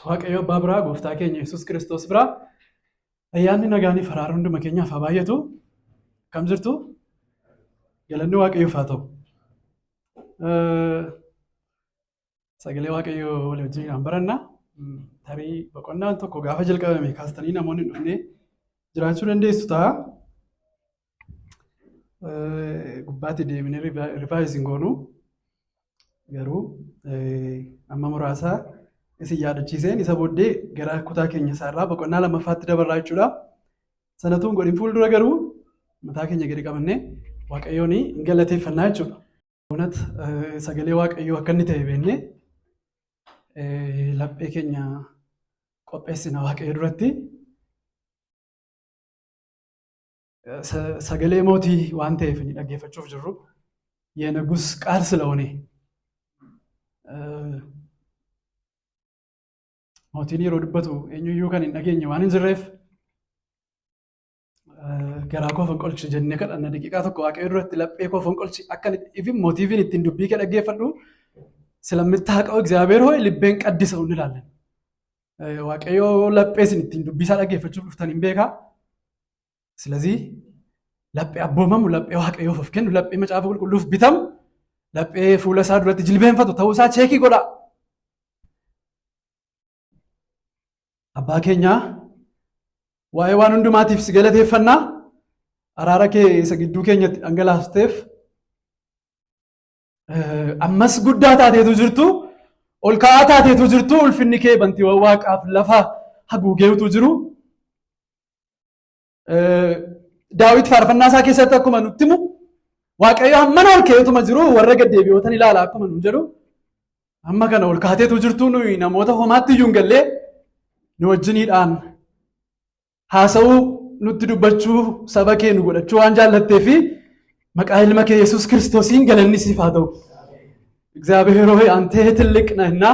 Waaqayyo Abbaa biraa, Gooftaa keenya Yesuus Kiristoos biraa ayyaanni nagaaniif araara hunduma keenyaaf haa baay'atu. Akkam jirtu? Galanni Waaqayyoof haa ta'u. Sagalee Waaqayyoo walii wajjin baranna. Tarii boqonnaan tokko gaafa jalqabame kaastanii namoonni hin dhufne jiraachuu dandeessu ta'a. Gubbaatti deebinee rivaayiz hin goonu. Garuu amma muraasa isin yaadachiiseen isa booddee gara kutaa keenya isaarraa boqonnaa lammaffaatti dabarraa jechuudha. Sanatuun godhin fuuldura garuu mataa keenya gadi qabannee Waaqayyoon hin galateeffannaa jechuudha. Onat sagalee Waaqayyoo akka inni ta'e beeknee laphee keenya qopheessina Waaqayyo duratti. Sagalee mootii waan ta'eef inni dhaggeeffachuuf jirru የንጉስ ቃል ስለሆነ mootiin yeroo dubbatu eenyuyyuu kan hin dhageenye waan hin jirreef garaa koo fonqolchi jennee kadhanna daqiiqaa tokko Waaqayyo duratti laphee koo fonqolchi akka ifin mootiifiin ittiin dubbii kee dhaggeeffadhu ስለምታውቀው እግዚአብሔር ሆይ ልቤን ቀድሰው እንላለን። Waaqayyo laphee isin ittiin dubbii isaa dhaggeeffachuuf dhuftan hin beekaa. ስለዚህ laphee abboomamu, laphee Waaqayyoof of kennu, laphee macaafa qulqulluuf bitamu, laphee fuula isaa duratti jilbeenfatu ta'uu isaa cheekii godhaa. Abbaa keenyaa waa'ee waan hundumaatiif si galateeffannaa araara kee isa gidduu keenyatti dhangalaafteef ammas guddaa taateetu jirtu ol ka'aa taateetu jirtu ulfinni kee bantiiwwan waaqaaf lafa haguugeetu jiru. Daawit faarfannaa isaa keessatti akkuma nutti himu Waaqayyo hammana ol ka'eetuma jiru warra gaddeebi'ootan ilaala akkuma nuun jedhu amma kana ol kaateetu jirtu nuyi namoota homaatti iyyuu hin gallee nu wajjiniidhaan haasa'uu nutti dubbachuu saba kee nu godhachuu waan jaallattee fi maqaa ilma kee Yesuus Kiristoosiin galanni siif haa ta'u. እግዚአብሔር ሆይ አንተ ትልቅ ነህና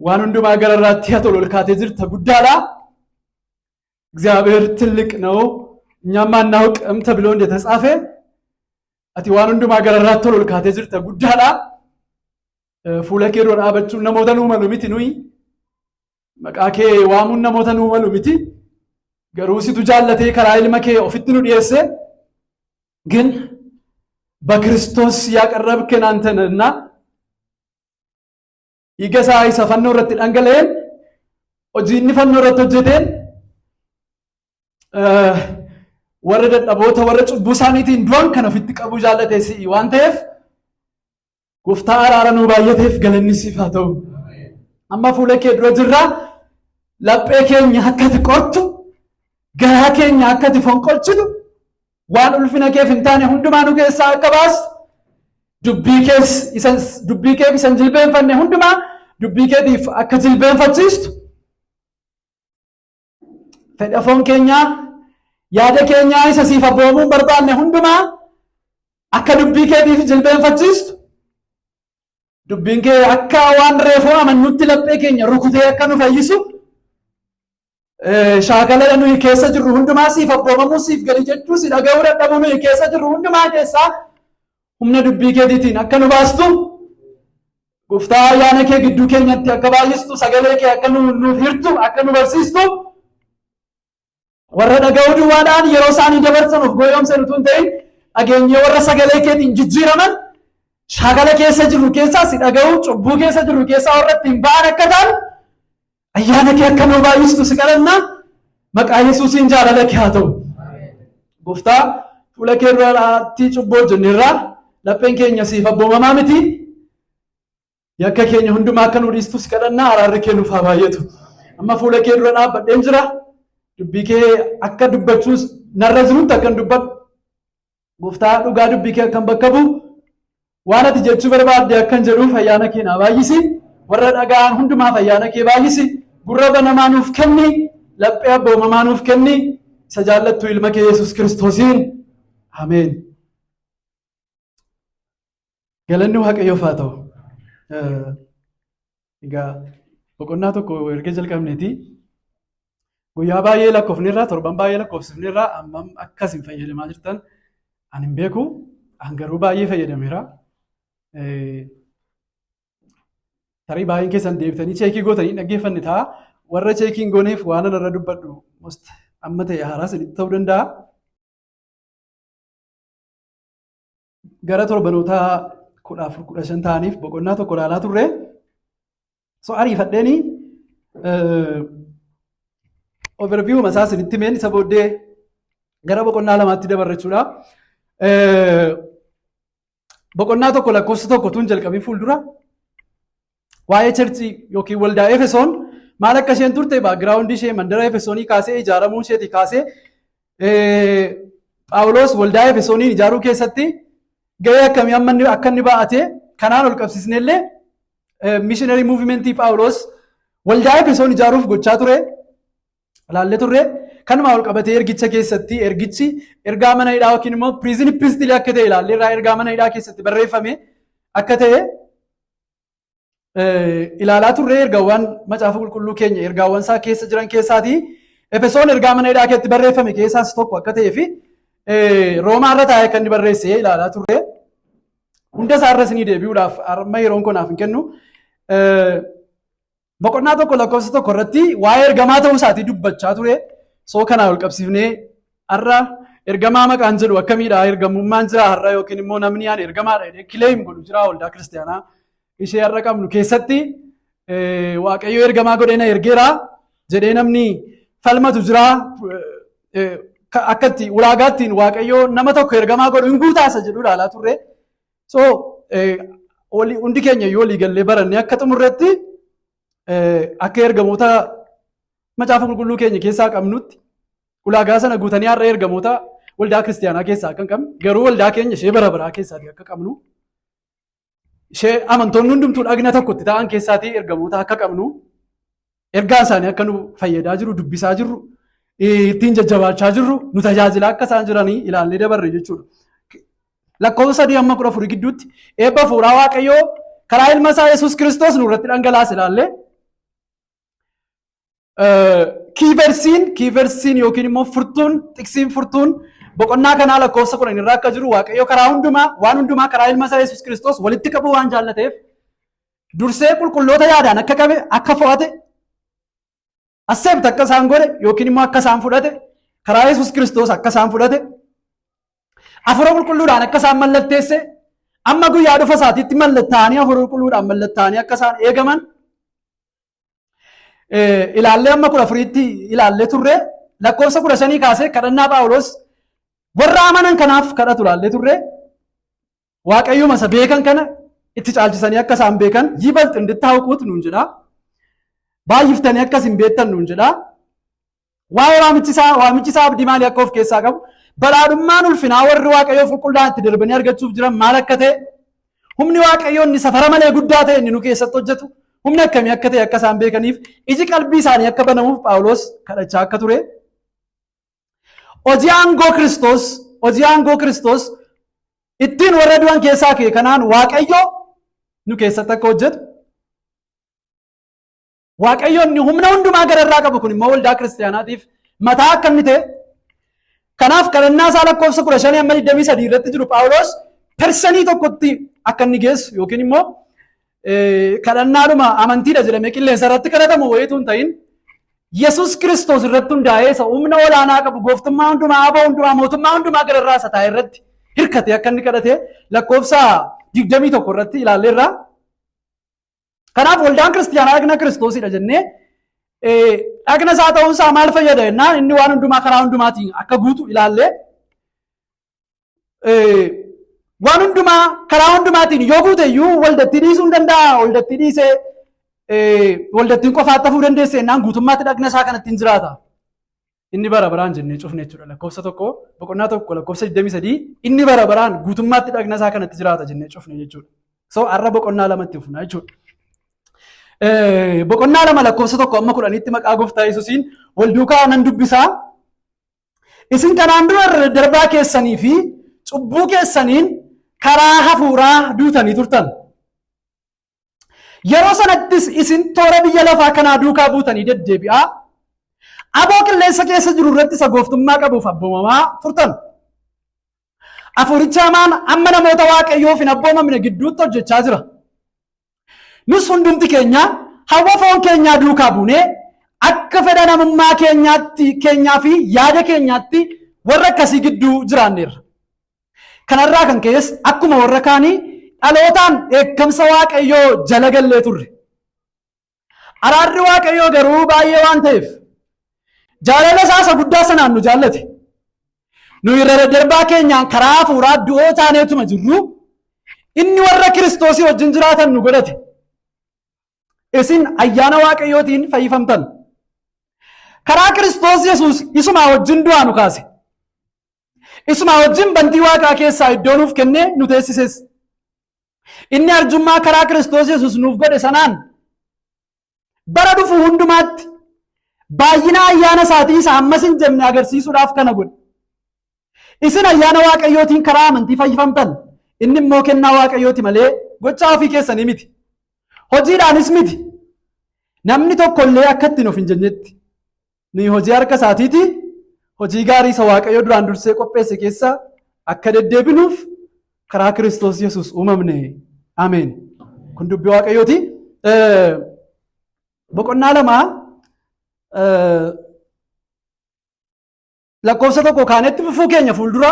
waan hundumaa gararraatti haa tolu ol kaatee jirta guddaadha. እግዚአብሔር ትልቅ ነው እኛም አናውቅም ተብሎ እንደተጻፈ ati waan hundumaa gararraatti ol kaatee jirta guddaadha. Fuula kee dura dhaabachuun namoota nuu malu miti nuyi. Maqaa kee waamuun namoota nuu malu miti. Garuu situ jaallatee karaa ilma kee ofitti nu dhiyeesse. ግን በክርስቶስ ያቀረብከን አንተ ነህና dhiiga isaa isa fannoo irratti dhangala'een hojii inni fannoo irratti hojjeteen warra dadhaboota warra cubbuu isaaniitiin du'an kan ofitti qabuu jaallate si'i waan ta'eef gooftaa araara nuu baay'ateef galanni siif haa ta'u. Amma fuula kee dura jirra laphee keenya akka ati qortu garaa keenya akka ati fonqolchitu waan ulfina keef hin taane hundumaa nu keessaa akka baastu dubbii kees isa dubbii keef isa hin jilbeenfanne hundumaa dubbii keetiif akka jilbeenfachiistu fedha foon keenyaa yaada keenyaa isa siif abboomuu hin barbaanne hundumaa akka dubbii keetiif jilbeenfachiistu dubbiin kee akka waan reefuu amannutti laphee keenya rukutee akka nu fayyisu shaakala nuyi keessa jirru hundumaa siif abboomamuu siif gadi jechuu si dhaga'uu dadhabuu nuyi keessa jirru hundumaa keessaa humna dubbii keetiitiin akka nu baastu gooftaa ayyaana kee gidduu keenyatti akka baay'istu sagalee kee akka nuuf hirtu akka nu barsiistu warra dhaga'uu duwwaadhaan yeroo isaanii dabarsan of goyoomsan utuu hin ta'in dhageenyee warra sagalee keetiin jijjiiraman shaakala keessa jirru keessaa si dhaga'uu cubbuu keessa jirru keessaa warra ittiin ba'an akka ta'an ayyaana kee akka nuu baay'istu si kadhanna maqaa Yesuusiin jaalala kee haa ta'u. Gooftaa fuula kee duraatti cubbuu hojjenneerraa lapheen keenya siif abboomamaa miti. Yakka keenya hundumaa akka nu dhiistu si kadhanna araarri kee nuuf haa baay'atu. Amma fuula kee dura dhaabbadheen jira. Dubbii kee akka dubbachuus narra jirutti akkan dubbadhu. Gooftaa dhugaa dubbii kee akkan bakka bu'u. Waan ati jechuu barbaadde akkan jedhuuf ayyaana kee naa baay'isi. Warra dhaga'an hundumaaf ayyaana kee baay'isi. Gurra banamaa nuuf kenni. Laphee abboomamaa nuuf kenni. Isa jaallattu ilma kee Yesuus Kiristoosiin. Ameen. Galanni Waaqayyoof haa ta'u. Egaa boqonnaa tokko erga jalqabneeti. Guyyaa baay'ee lakkoofnerraa torban baay'ee lakkoofsifnerraa ammam akkas hin fayyadamaa jirtan ani hin beeku. An garuu baay'ee fayyadameera. Tarii baay'een keessan deebitanii check gootanii dhaggeeffanne ta'a. Warra check hin gooneef waan ana irra dubbadhu most amma ta'e haaraa isinitti ta'uu danda'a. Gara torbanoota 14 15 ta'aniif boqonnaa tokko ilaalaa turre. So ariifadheeni overview masaa isinitti himeen isa booddee gara boqonnaa lamaatti dabarra jechuudha. Boqonnaa tokko lakkoofsa tokko tun jalqabii fuuldura waa'ee church yookiin waldaa Efesoon maal akka isheen turte, background ishee, mandara Efesoonii kaasee, ijaaramuu isheetii kaasee, Phaawulos waldaa Efesooniin ijaaruu keessatti gahee akkamii amma inni akka inni ba'ate, kanaan ol qabsiisnellee missionary movement Phaawulos waldaa Efesoon ijaaruuf gochaa ture ilaallee turre. Kanumaa ol qabatee ergicha keessatti ergichi ergaa mana hidhaa yookiin immoo prison epistle akka ta'e ilaallee irraa, ergaa mana hidhaa keessatti barreeffame akka ta'e ilaalaa turre. Ergaawwan macaafa qulqulluu keenya ergaawwan isaa keessa jiran keessaatii Efesoon ergaa mana hidhaa keessatti barreeffame keessaas tokko akka ta'ee fi Roomaa irra taa'ee kan inni barreesse ilaalaa turre. Hunda isaa irra isinii deebi'uudhaaf amma yeroon kunaaf hin kennu. Boqonnaa tokko lakkoofsa tokko irratti waa'ee ergamaa ta'uu isaatii dubbachaa ture. So kanaa ol qabsiifnee har'a ergamaa maqaan jedhu akkamiidha? Ergamummaan jira har'a, yookiin immoo namni ani ergamaadha jedhee claim godhu jira? Waldaa kiristaanaa ishee har'a qabnu keessatti Waaqayyo ergamaa godhee na ergeera jedhee namni falmatu jira? Akkatti ulaagaattiin Waaqayyo nama tokko ergamaa godhu hin guutaasa jedhu ilaalaa turre. So hundi keenya yoo walii gallee barannee akka xumurretti, akka ergamoota macaafa qulqulluu keenya keessaa qabnutti ulaagaa sana guutanii har'a ergamoota waldaa kiristaanaa keessaa akka hin qabne, garuu waldaa keenya ishee bara baraa keessaatii akka qabnu, ishee amantoonni hundumtuu dhagna tokkotti ta'an keessaatii ergamoota akka qabnu, ergaa isaanii akka nu fayyadaa jiru, dubbisaa jirru, ittiin jajjabaachaa jirru, nu tajaajilaa akka isaan jiranii ilaallee dabarre jechuudha. Lakkoofsa 3 hamma 14 gidduutti eebba fuuraa Waaqayyoo karaa ilma isaa Yesuus Kiristoos nu irratti dhangalaase ilaallee, key verseiin yookiin immoo furtuun, xiqsiin furtuun boqonnaa kanaa lakkoofsa 10 irraa akka jiru, Waaqayyo karaa hundumaa waan hundumaa karaa ilma isaa Yesuus Kiristoos walitti qabuu waan jaallateef dursee qulqulloota yaadaan akka qabe, akka fo'ate, accept akka isaan godhe yookiin immoo akka isaan fudhate, karaa Yesuus Kiristoos akka isaan fudhate, Hafuura Qulqulluudhaan akka isaan mallatteesse, amma guyyaa dhufa isaatiitti mallattaanii, Hafuura Qulqulluudhaan mallattaanii akka isaan eegaman ilaallee amma 14tti ilaallee turre. Lakkoofsa 15 kaasee kadhannaa Phaawulos warra amanan kanaaf kadhatu ilaallee turre. Waaqayyuma isa beekan kana itti caalchisanii akka isaan beekan, ይበልጥ እንድታውቁት nuun jedha. Baay'iftanii akkas hin beektan nuun jedha. Waa'ee waamichi isaa abdii maalii akka of keessaa qabu, badhaadhummaan ulfinaa warri Waaqayyoof qulqullaa'an itti darbanii argachuuf jiran maal akka ta'e, humni Waaqayyoo inni safara malee guddaa ta'e inni nu keessatti hojjetu humna akkamii akka ta'e akka isaan beekaniif iji qalbii isaanii akka banamuuf Phaawulos kadhachaa akka ture. Hojii aangoo Kiristoos ittiin warra du'an keessaa ka'e kanaan Waaqayyo nu keessatti akka hojjetu, Waaqayyo inni humna hundumaa gararraa qabu kun immoo waldaa kiristaanaatiif mataa akka inni ta'e, kanaaf kadhannaa isaa lakkoofsa 15 hamma 23 irratti jiru Phaawulos person tokkotti akka inni geessu, yookiin immoo kadhannaadhuma amantiidha jedhamee qilleensa irratti kadhatamu wayiitu hin ta'in, Yesus Kiristoos irratti hundaa'ee, isa humna olaanaa qabu, gooftummaa hundumaa, aboo hundumaa, mootummaa hundumaa gararraa isa taa'e irratti hirkate akka inni kadhate lakkoofsa 21 irratti ilaalleerra. Kanaaf waldaan kiristiyaanaa dhagna Kiristoosidha jennee, dhagna isaa ta'uun isaa maal fayyada jennaan, inni waan hundumaa karaa hundumaatiin akka guutu ilaallee, waan hundumaa karaa hundumaatiin yoo guute iyyuu waldatti dhiisuu hin danda'a. Waldatti dhiisee waldattiin qofaatti hafuu dandeesse jennaan, guutummaatti dhagna isaa kanatti hin jiraata. Inni bara baraan jennee cufne jechuudha. Lakkoofsa tokko, boqonnaa tokko lakkoofsa 23, inni bara baraan guutummaatti dhagna isaa kanatti jiraata jennee cufne jechuudha. So har'a boqonnaa lamatti fufna jechuudha. Boqonnaa lama lakkoofsa 1 hamma 10tti maqaa Gooftaa Yesuusiin wal duukaa nan dubbisaa. Isin kanaan dura darbaa keessanii fi cubbuu keessaniin karaa hafuuraa duutanii turtan. Yeroo sanattis isin toora biyya lafaa kanaa duukaa buutanii deddeebi'aa, aboo qilleensa keessa jiru irratti isa gooftummaa qabuuf abboomamaa turtan. Hafuurichi hamaan amma namoota Waaqayyoof hin abboomamne gidduutti hojjechaa jira. Nus hundumti keenya hawwa foon keenyaa duukaa buunee akka fedha namummaa keenyaatti keenyaa fi yaada keenyaatti warra akkasii gidduu jiraanneerra. Kanarraa kan ka'es akkuma warra kaanii dhalootaan dheekkamsa Waaqayyoo jala gallee turre. Araarri Waaqayyoo garuu baay'ee waan ta'eef jaalala isaa isa guddaa sanaan nu jaallate. Nu irra daddarbaa keenyaan karaa hafuuraa du'oo taaneetuma jirru, inni warra Kiristoosii wajjin jiraatan nu godhate. Isin ayyaana Waaqayyootiin fayyifamtan. Karaa Kiristoos Yesuus isumaa wajjin du'aa nu kaase. Isumaa wajjin bantii Waaqaa keessaa iddoo nuuf kennee nu teessises. Inni arjummaa karaa Kiristoos Yesuus nuuf godhe sanaan bara dhufu hundumaatti baay'ina ayyaana isaatii isa ammas hin jenne agarsiisuudhaaf kana godhe. Isin ayyaana Waaqayyootiin karaa amantii fayyifamtan. Inni immoo kennaa Waaqayyooti malee gochaa ofii keessanii miti. Hojiidhaanis miti. Namni tokko illee akka ittiin of hin jennetti. Nuyi hojii harka isaatiiti. Hojii gaarii isa Waaqayyo duraan dursee qopheesse keessa akka deddeebinuuf karaa Kiristoos Yesuus uumamne. Ameen. Kun dubbii Waaqayyooti. Boqonnaa 2 lakkoofsa 1 kaanetti fufuu keenya fuuldura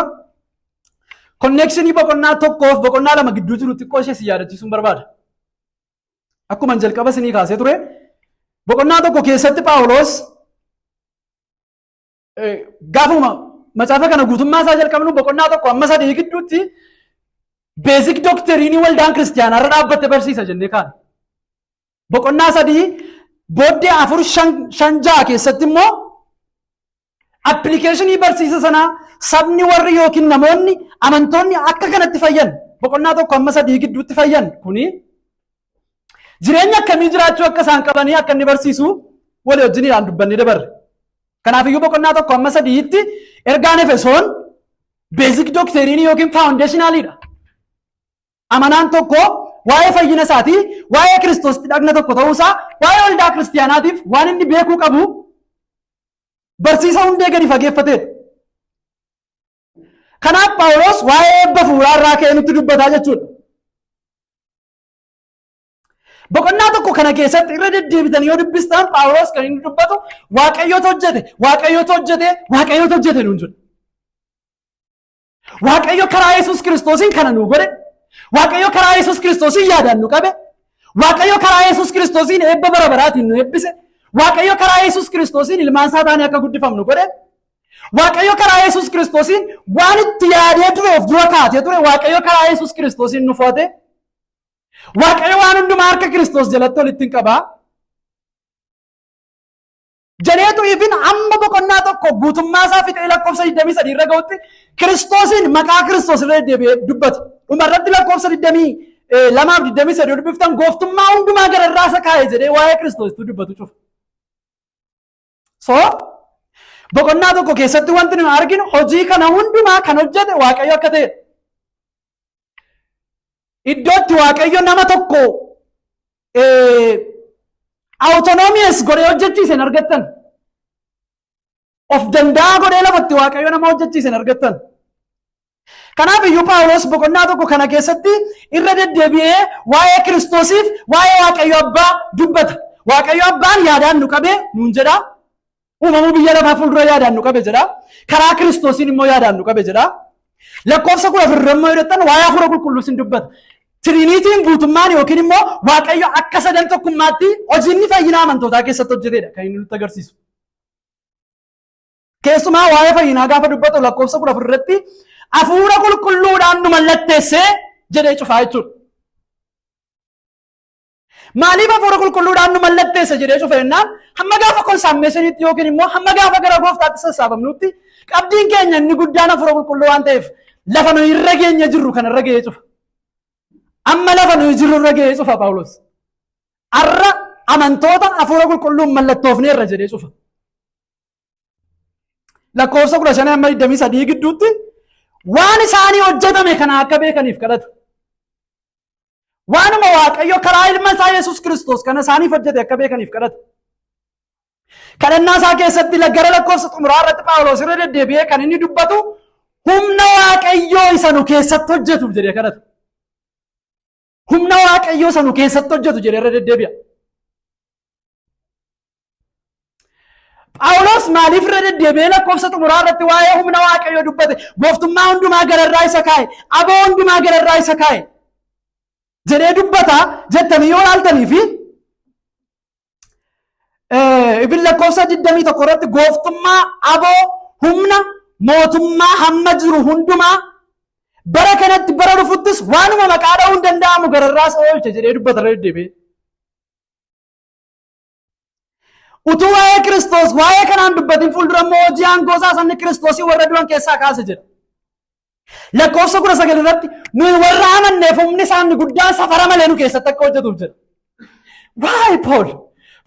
connection boqonnaa 1f boqonnaa 2 gidduu jiru xiqqoo ishee si yaadachiisuun barbaada. Akkuma jalqaba isinii kaasee ture, boqonnaa 1 keessatti Phaawulos gaafuma macaafa kana guutummaa isaa jalqabnu boqonnaa 1 amma 3 gidduutti basic doctrine waldaan kiristiyaanaa irra dhaabbatte barsiisa jennee kaane. Boqonnaa 3 booddee 4, 5, 6 keessatti immoo application barsiisa sanaa, sabni warri yookiin namoonni amantoonni akka kanatti fayyan, boqonnaa 1 amma 3 gidduutti fayyan kuni jireenya akkamii jiraachuu akka isaan qabanii akka inni barsiisu walii wajjiniidhaan dubbannee dabarre. Kanaafiyyuu boqonnaa 1 amma 3tti ergaan Efesoon basic doctrine yookiin foundationaliidha. Amanaan tokko waa'ee fayyina isaatii, waa'ee Kiristoositti dhagna tokko ta'uusaa, waa'ee waldaa kiristiyaanaatiif waan inni beekuu qabu barsiisa hundee gadi fageeffateedha. Kanaaf Phaawulos waa'ee eebba fuuraa irraa ka'ee nutti dubbataa jechuudha. Boqonnaa 1 kana keessatti irra deddeebitan yoo dubbistan, Phaawulos kan inni dubbatu "Waaqayyotu hojjete, Waaqayyotu hojjete, Waaqayyotu hojjete" nuun jedhu. Waaqayyo karaa Yesuus Kiristoosiin kana nu godhe. Waaqayyo karaa Yesuus Kiristoosiin yaadaan nu qabe. Waaqayyo karaa Yesuus Kiristoosiin eebba bara baraatiin nu eebbise. Waaqayyo karaa Yesuus Kiristoosiin ilmaan isaa taanee akka guddifamnu godhe. Waaqayyo karaa Yesuus Kiristoosiin waan itti yaadee ture of dura kaatee ture Waaqayyo karaa Yesuus Kiristoosiin nu fo'ate. Waaqayyo waan hundumaa harka Kiristoos jalatti walitti hin qabaa. Jedheetu ifin amma boqonnaa 1 guutummaa isaa fixee lakkoofsa 23 irra ga'utti Kiristoosiin, maqaa Kiristoos irra deddeebi'ee dubbata. Dhumarratti lakkoofsa 22 fi 23 dubbiftan, gooftummaa hundumaa gararraa isa kaa'e jedhee waa'ee Kiristoositu dubbatu cufa. So boqonnaa 1 keessatti wanti nuyi arginu hojii kana hundumaa kan hojjete Waaqayyo akka ta'edha. Iddootti Waaqayyo nama tokko autonomous godhee hojjechiise hin argattan. Of danda'aa godhee lafatti Waaqayyo nama hojjechiise hin argattan. Kanaaf iyyuu Phaawulos boqonnaa 1 kana keessatti irra deddeebi'ee waa'ee Kiristoosiif waa'ee Waaqayyo Abbaa dubbata. Waaqayyo Abbaan yaadaan nu qabe nuun jedha. Uumamuu biyya lafaa fuuldura yaadaan nu qabe jedha. Karaa Kiristoosiin immoo yaadaan nu qabe jedha. Lakkoofsa 14 immoo hidhattan waa'ee Hafuura Qulqulluu sin dubbata. Trinityn guutummaan yookiin immoo Waaqayyo akka sadan tokkummaatti hojii inni fayyina amantootaa keessatti hojjetedha kan inni nutti agarsiisu. Keessumaa waa'ee fayyinaa gaafa dubbatu lakkoofsa 14 irratti "Hafuura Qulqulluudhaan nu mallatteessee" jedhee cufaa jechuudha. Maaliif "Hafuura Qulqulluudhaan nu mallatteesse" jedhee cufa jennaan, hamma gaafa consummationitti yookiin immoo hamma gaafa gara gooftaatti sassaabamnutti qabdiin keenya inni guddaan Hafuura Qulqulluu waan ta'eef lafa nuyi irra geenya jirru kan irra ga'ee cufa. Amma lafa nuyi jirru irra ga'ee cufa Phaawulos. Arra amantoota Hafuura Qulqulluun mallattoofneerra jedhee cufa. Lakkoofsa 15 hamma 23 gidduutti waan isaanii hojjetame kana akka beekaniif kadhata. Waanuma Waaqayyo karaa ilma isaa Yesuus Kiristoos kana isaaniif hojjete akka beekaniif kadhata. Kadhannaa isaa keessatti gara lakkoofsa xumuraa irratti Phaawulos irra deddeebi'ee kan inni dubbatu humna Waaqayyoo isa nu keessatti hojjetuuf jedhee kadhata. Humna Waaqayyoo sanu keessatti hojjetu jedhee irra deddeebi'a. Phaawulos maaliif irra deddeebi'ee lakkoofsa xumuraa irratti waa'ee humna Waaqayyoo dubbate? Gooftummaa hundumaa gararraa isa kaa'e, aboo hundumaa gararraa isa kaa'e jedhee dubbata jettanii yoo ilaaltanii fi ibin lakkoofsa 21 irratti gooftummaa, aboo, humna, mootummaa hamma jiru hundumaa bara kanatti bara dhufuttis waanuma maqaa dha'uun danda'amu gararraa isa oolche jedhee dubbata irra deddeebi'ee. Utuu waa'ee Kiristoos waa'ee kanaan dubbatin fuuldura immoo hojii aangoo isaa sabni Kiristoosii warra du'an keessaa kaase jedha. Lakkoofsa 19 irratti nuyi warra amanneef humni isaa inni guddaan safara malee nu keessatti akka hojjetuuf jedha. Waa'ee Pool.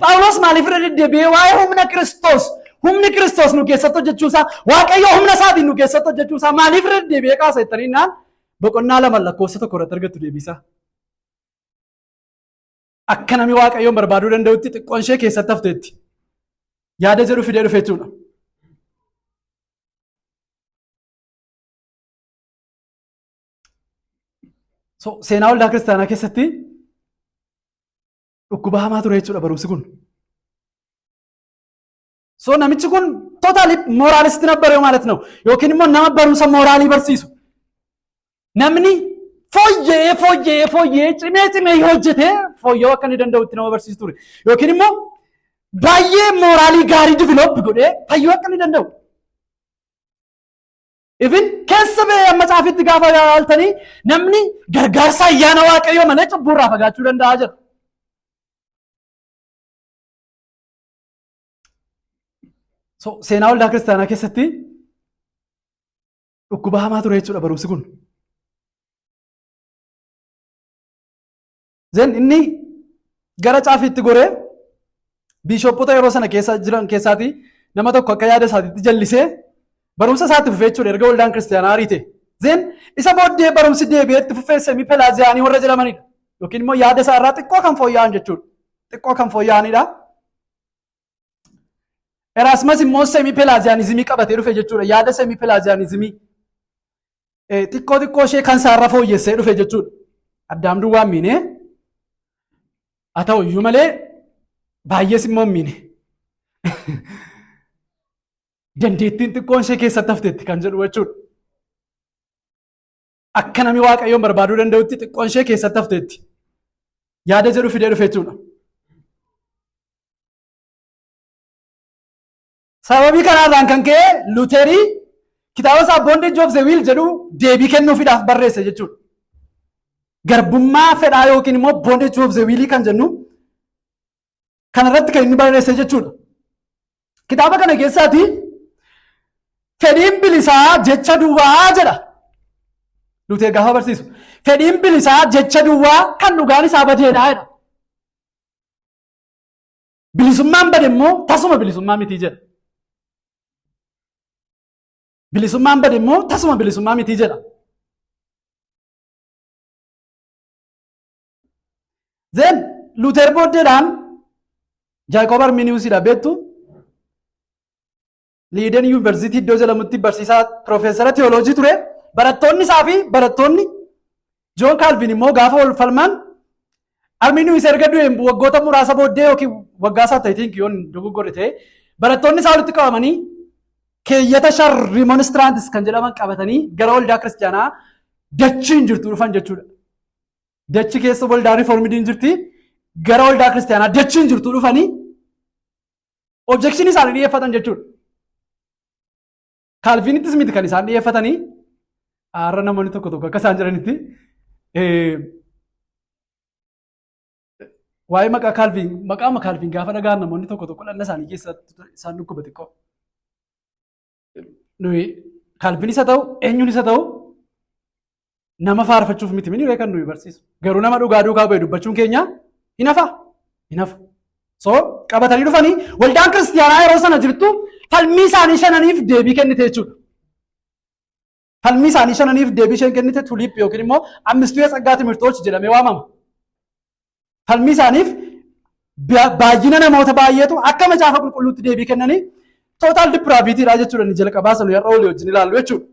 Phaawulos maaliif irra deddeebi'ee waa'ee humna Kiristoos, humni Kiristoos nu keessatti hojjechuu isaa, Waaqayyo humna isaatiin nu keessatti hojjechuu isaa maaliif irra deddeebi'ee kaasa jettanii naan boqonnaa 2 lakkoofsa 1 irratti argattu deebiisaa. Akka namni Waaqayyoon barbaaduu danda'utti xiqqoon ishee keessatti hafteetti. Yaada jedhu fidee dhufe jechuudha. So, seenaa waldaa kiristaanaa keessatti dhukkuba hamaa ture jechuudha barumsi kun. So namichi kun totally moralist ነበረ ማለት ነው yookiin immoo nama barumsa mooraalii barsiisu. Namni fooyya'ee fooyya'ee fooyya'ee cimee cimee yoo hojjete fooyya'uu akka inni danda'utti nama barsiisu ture. Yookiin immoo baay'ee mooraalii gaarii develop godhee fayyuu akka inni danda'u. Even keessa ba'ee amma caafitti gaafa ilaaltanii namni gargaarsa ayyaana Waaqayyoo malee cubbuurraa fagaachuu danda'a jedha. So, seenaa waldaa kiristaanaa keessatti dhukkuba hamaa ture jechuudha barumsi kun. Then inni gara caafiitti goree biishooppota yeroo sana keessa jiran keessaatii nama tokko akka yaada isaatiitti jallisee barumsa isaatti fufee jechuudha erga waldaan kiristaanaa ariite. Then isa booddee barumsi deebi'ee itti fufee semi pelaaziyaanii warra jedhamanidha. Yookiin immoo yaada isaa irraa xiqqoo kan fooyya'an jechuudha. Xiqqoo kan fooyya'anidha. Erasmus immoo semi pelaaziyaanizimii qabatee dhufe jechuudha. Yaada semi pelaaziyaanizimii xiqqoo xiqqoo ishee kan isaarra fooyyessee dhufe jechuudha. Addaam duwwaa miine haa ta'u iyyuu malee baay'ees immoo miine. Dandeettiin xiqqoon ishee keessatti hafteetti kan jedhu jechuudha. Akka namni Waaqayyoon barbaaduu danda'utti xiqqoon ishee keessatti hafteetti. Yaada jedhu fidee dhufe jechuudha. Sababii kanaarraan kan ka'e Luterii kitaaba isaa Bondage of the Will jedhu deebii kennuufiidhaaf barreesse jechuudha. Garbummaa fedhaa yookiin immoo Bondage of the Will kan jennu kanarratti kan inni barreesse jechuudha. Kitaaba kana keessaati fedhiin bilisaa jecha duwwaa jedha. Luteer gaafa barsiisu. Fedhiin bilisaa jecha duwwaa kan dhugaan isaa badeedha jedha. Bilisummaan bade immoo tasuma bilisummaa miti jedha. Bilisummaan bade immoo tasuma bilisummaa miti jedha. Then Luuter booddeedhaan Jaaqoob Arminiusidha beektu. Liiden Yuunivarsiitii iddoo jedhamutti barsiisaa piroofeesara teoloojii ture. Barattoonni isaa fi barattoonni Joon Kaalvin immoo gaafa wal falman Arminius erga du'een waggoota muraasa booddee yookiin waggaa isaa ta'e think yoon dogoggorre ta'e barattoonni isaa walitti qabamanii keeyyata shan Remonstrants kan jedhaman qabatanii gara waldaa kiristaanaa dachiin jirtu dhufan jechuudha. Dachi keessa waldaa riiformidiin jirti gara waldaa kiristaanaa dachiin jirtu dhufanii objekshinii isaanii dhiyeeffatan jechuudha. Kaalviinittis miti kan isaan dhiyeeffatanii har'a namoonni tokko tokko akka isaan jiranitti waa'ee maqaa Kaalviin maqaama Kaalviin gaafa dhaga'an namoonni tokko tokko dhagna isaanii keessatti isaan dhukkuba xiqqoo. Nuyi Kaalviin isa ta'u eenyuun isa ta'u nama faarfachuuf miti mini kan nuyi barsiisu. Garuu nama dhugaa duukaa bu'e dubbachuun keenya hin hafa. Hin hafu. So qabatanii dhufanii waldaan kiristiyaanaa yeroo sana jirtu falmii isaanii shananiif deebii kennite jechuudha. Falmii isaanii shananiif deebii isheen kennite tuliip yookiin immoo ammistuu የጸጋ ትምህርቶች jedhamee waamama. Falmii isaaniif baay'ina namoota baay'eetu akka macaafa qulqulluutti deebii kennanii total depravity jechuudha inni jalqabaa sana har'a olii wajjin ilaallu jechuudha.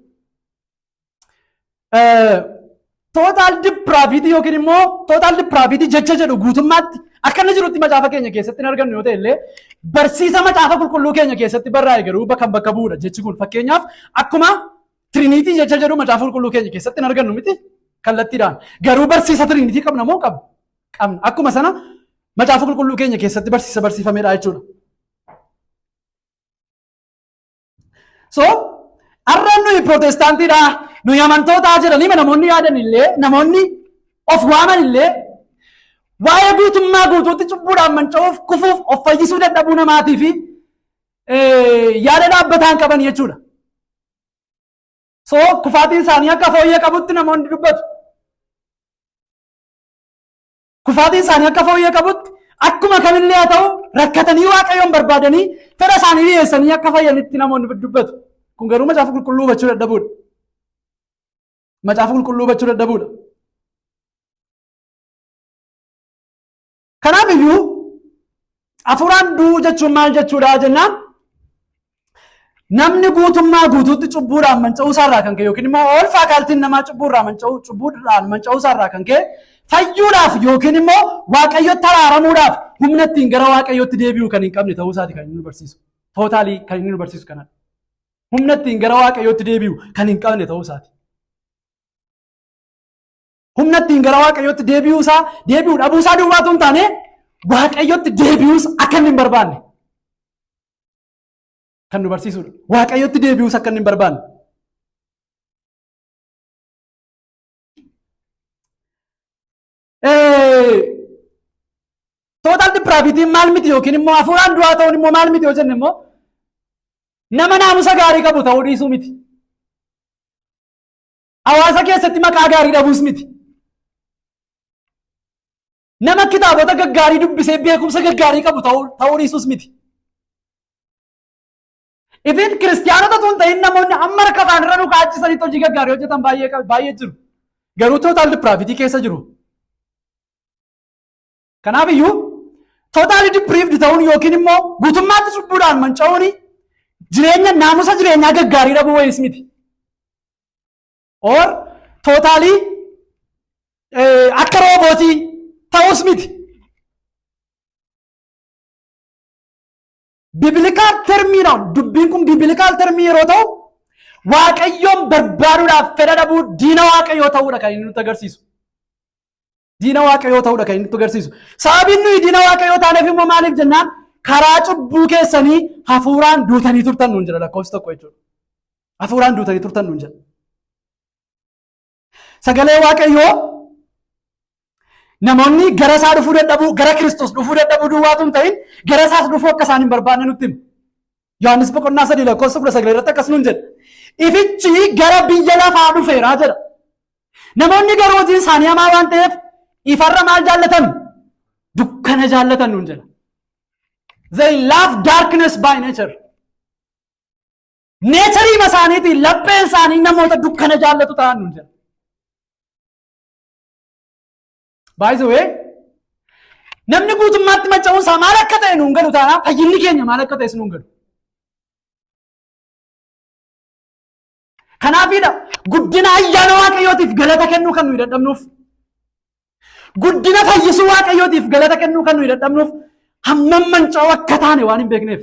Total depravity yookiin immoo total depravity jecha jedhu guutummaatti akka inni jirutti macaafa keenya keessatti hin argannu yoo ta'e illee, barsiisa Macaafa Qulqulluu keenya keessatti barraa'e garuu bakka bu'uudha jechi kun. Fakkeenyaaf, akkuma Trinity jecha jedhu Macaafa Qulqulluu keenya keessatti hin argannu miti kallattiidhaan. Garuu barsiisa Trinity qabna moo qabna? Qabna. Akkuma sana Macaafa Qulqulluu keenya keessatti barsiisa barsiifamedha jechuudha. So, har'a nuyi Pirootestaantiidha, nuyi amantootaa jedhanii namoonni yaadan illee, namoonni of waaman illee, waa'ee guutummaa guutuutti cubbuudhaan manca'uuf, kufuuf, of fayyisuu dadhabuu namaatii fi yaada dhaabbataan qaban jechuudha. So, kufaatiin isaanii akka fooyyee qabutti namoonni dubbatu. Kufaatiin isaanii akka fooyyee qabutti, akkuma kamillee haa ta'u, rakkatanii Waaqayyoon barbaadanii fedha isaanii dhiyeessanii akka fayyanitti namoonni dubbatu. Kun garuu Macaafa Qulqulluu hubachuu dadhabuudha. Macaafa Qulqulluu hubachuu dadhabuudha. Kanaaf iyyuu hafuuraan du'uu jechuun maal jechuudha jennaan, namni guutummaa guutuutti cubbuudhaan manca'uu isaarraa kan ka'e yookiin immoo all facultyn namaa cubbuurraa manca'uu, cubbuudhaan manca'uu isaarraa kan ka'e, fayyuudhaaf yookiin immoo Waaqayyotti araaramuudhaaf humna ittiin gara Waaqayyootti deebi'u kan hin qabne ta'uu isaati kan inni nu barsiisu. Totally kan inni nu barsiisu kanadha. Humna ittiin gara Waaqayyootti deebi'u kan hin qabne ta'uu isaati. Humna ittiin gara Waaqayyootti deebi'uu isaa, deebi'uu dhabuu isaa duwwaatu hin taane, Waaqayyotti deebi'uus akka inni hin barbaanne kan nu barsiisudha. Waaqayyotti deebi'uus akka inni hin barbaanne. Total depravityn maal miti yookiin immoo hafuuraan du'aa ta'uun immoo maal miti yoo jenne immoo, nama naamusa gaarii qabu ta'uu dhiisuu miti. Hawaasa keessatti maqaa gaarii dhabuus miti. Nama kitaabota gaggaarii dubbisee beekumsa gaggaarii qabu ta'uu dhiisuus miti. Ifin Kiristiyaanota tun ta'in, namoonni amma harka afaan irra nu kaachisanitti hojii gaggaarii hojjetan baay'ee baay'ee jiru. Garuu total depravity keessa jiru. Kanaaf iyyuu totally deprived ta'uun yookiin immoo guutummaatti cubbuudhaan manca'uun jireenya naamusa jireenyaa gaggaarii dhabuu wayiis miti. Or totally akka roobootii ta'us miti. Biblical termiidhaan dubbiin kun biblical termii yeroo ta'u, Waaqayyoon barbaaduudhaaf fedha dhabuu, diina Waaqayyoo ta'uudha kan inni nutti agarsiisu. Diina Waaqayyoo ta'uudha kan inni nutti agarsiisu. Sababiin nuyi diina Waaqayyoo taaneef immoo maaliif jennaan, karaa cubbuu keessanii hafuuraan duutanii turtan nuun jedha lakkoofsi 1 jechuudha. Hafuuraan duutanii turtan nuun jedha. Sagalee Waaqayyoo namoonni gara isaa dhufuu dadhabuu, gara Kiristoos dhufuu dadhabuu duwwaatu hin ta'in, gara isaas dhufuu akka isaan hin barbaanne nutti hima. Yohaannis boqonnaa 3 lakkoofsa 19 irratti akkas nuun jedha. Ifichi gara biyya lafaa dhufeera jedha. Namoonni garuu hojiin isaanii hamaa waan ta'eef ifarra maal jaallatan? Dukkana jaallatan nuun jedha. They love darkness by nature. Nature isaaniitiin lapheen isaanii namoota dukkana jaallatu ta'an nuun jedha. By the way, namni guutummaatti manca'uun isaa maal akka ta'e nuun galu taanaan, fayyinni keenya maal akka ta'es nuun galu. Kanaafidha guddina ayyaana Waaqayyootiif galata kennuu kan nuyi dadhabnuuf. Guddina fayyisuu Waaqayyootiif galata kennuu kan nuyi dadhabnuuf, hammam manca'uu akka taane waan hin beekneef.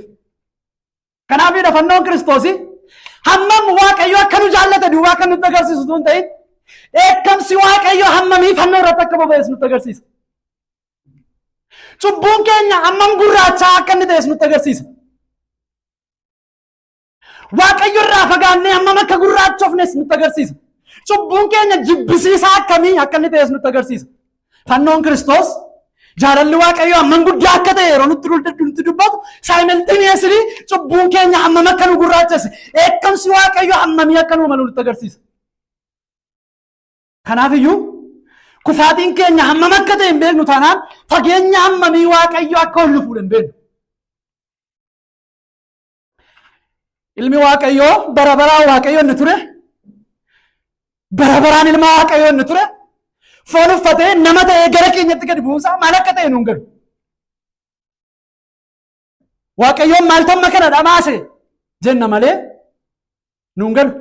Kanaafidha fannoon Kiristoosii hammam Waaqayyo akka nu jaallate duwwaa kan nutti agarsiisu tun ta'in, dheekkamsi Waaqayyo hammamii fannoo irratti akka boba'es nutti agarsiisa. Cubbuun keenya hammam gurraachaa akka inni ta'es nutti agarsiisa. Waaqayyo irraa fagaannee hammam akka gurraachofnes nutti agarsiisa. Cubbuun keenya jibbisiisaa akkamii akka inni ta'es nutti agarsiisa. Fannoon Kiristoos jaalalli Waaqayyo hammam guddaa akka ta'e yeroo nutti dubbatu, simultaneously cubbuun keenya hammam akka nu gurraachesse, dheekkamsi Waaqayyo hammamii akka nu malu nutti agarsiisa. Kanaaf iyyuu kufaatiin keenya hammam akka ta'e hin beeknu taanaan, fageenya hammamii Waaqayyo akka ol nu fuudhe hin beeknu. Ilmi Waaqayyoo bara baraan Waaqayyo inni ture, bara baraan ilma Waaqayyoo inni ture, foon uffatee nama ta'ee gara keenyatti gadi bu'uunsaa maal akka ta'e nuun galu. Waaqayyoon maaltu amma kana dhamaase jenna malee nuun galu.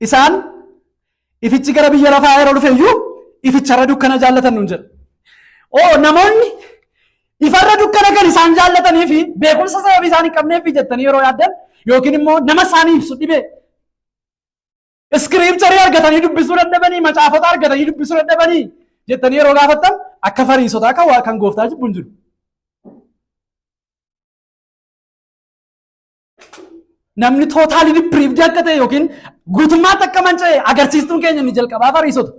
Isaan Ifichi gara biyya lafaa yeroo dhufe iyyuu ificharra dukkana jaallatan nuun jedha. Oo, namoonni ifarra dukkana kan isaan jaallatanii fi beekumsa sababii isaan hin qabneef jettanii yeroo yaaddan, yookiin immoo nama isaanii ibsu dhibee, scripture argatanii dubbisuu dadhabanii, macaafota argatanii dubbisuu dadhabanii jettanii yeroo gaafattan, akka Fariisotaa kan waa kan gooftaa jibbu hin jiru. Namni totally deprived akka ta'e yookiin guutummaatti akka manca'e agarsiistuun keenya inni jalqabaa Fariisota.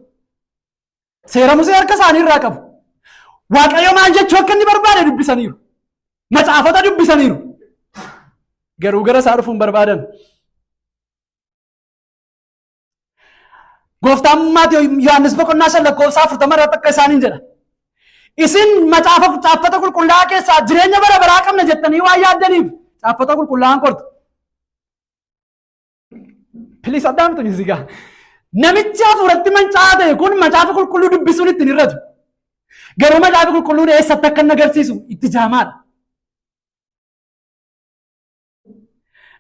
Seera Musee harka isaanii irraa qabu. Waaqayyo maal jechuu akka inni barbaade dubbisaniiru. Macaafota dubbisaniiru. Garuu gara isaa dhufuun barbaadan. Gooftaan Yohaannis boqonnaa 5 lakkoofsa 40 irratti akka isaaniin jedha. "Isin macaafa caaffata qulqullaa'aa keessaa jireenya bara baraa qabna jettanii waan yaaddaniif caaffata qulqullaa'aan qortu." Please, addaamtu sigaa. Namichi hafuuratti manca'aa ta'e kun macaafa qulqulluu dubbisuun ittiin hir'atu. Garuu macaafa qulqulluun eessatti akka inni agarsiisu itti jaamaadha.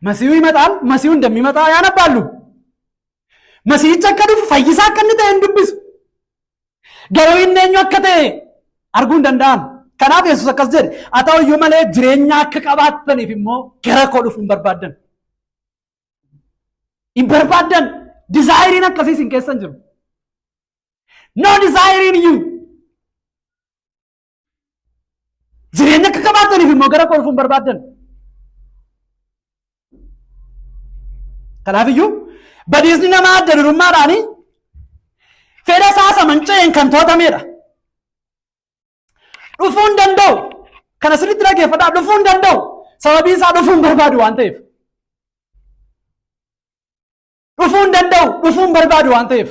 መሲሁ ይመጣል፣ መሲሁ እንደሚመጣ ያነባሉ። Masiihichi akka dhufu, fayyisaa akka inni ta'e hin dubbisu. Garuu inni eenyu akka ta'e arguu hin danda'an. Kanaaf Yesuus akkas jedhe: "Haa ta'u iyyuu malee jireenya akka qabaattaniif immoo gara koo dhufuu hin barbaaddan." Hin barbaaddan. Desireiin akkasiis hin keessan jiru. No desire in you. Jireenya akka qabaattaniif immoo gara koo dhufuu hin barbaaddan. Kanaaf iyyuu badiisni namaa adda durummaadhaanii fedha isaa isa manca'een kan to'atamedha. Dhufuu hin danda'u. Kana sirriitti dhaggeeffadhaa. Dhufuu hin danda'u. Sababiin isaa dhufuu hin barbaadu waan ta'eef. Dhufuu hin danda'u. Dhufuu hin barbaadu waan ta'eef.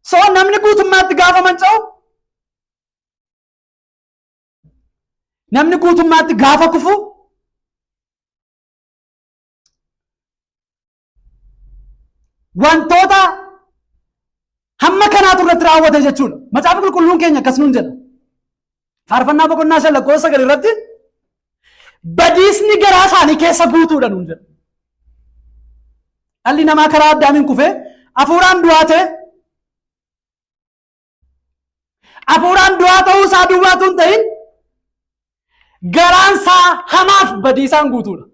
So namni guutummaatti gaafa manca'u, namni guutummaatti gaafa kufu, wantoota hamma kanaatu irratti raawwate jechuudha. Macaafa qulqulluun keenya akkas nuun jedha. Faarfannaa boqonnaa 5 lakkoofsa 9 irratti "Badiisni garaa isaanii keessa guutuudha" nuun jedha. Dhalli namaa karaa Addaamiin kufee hafuuraan du'aa ta'e. Hafuuraan du'aa ta'uu isaa duwwaatu hin ta'in, garaan isaa hamaaf badiisaan guutuudha.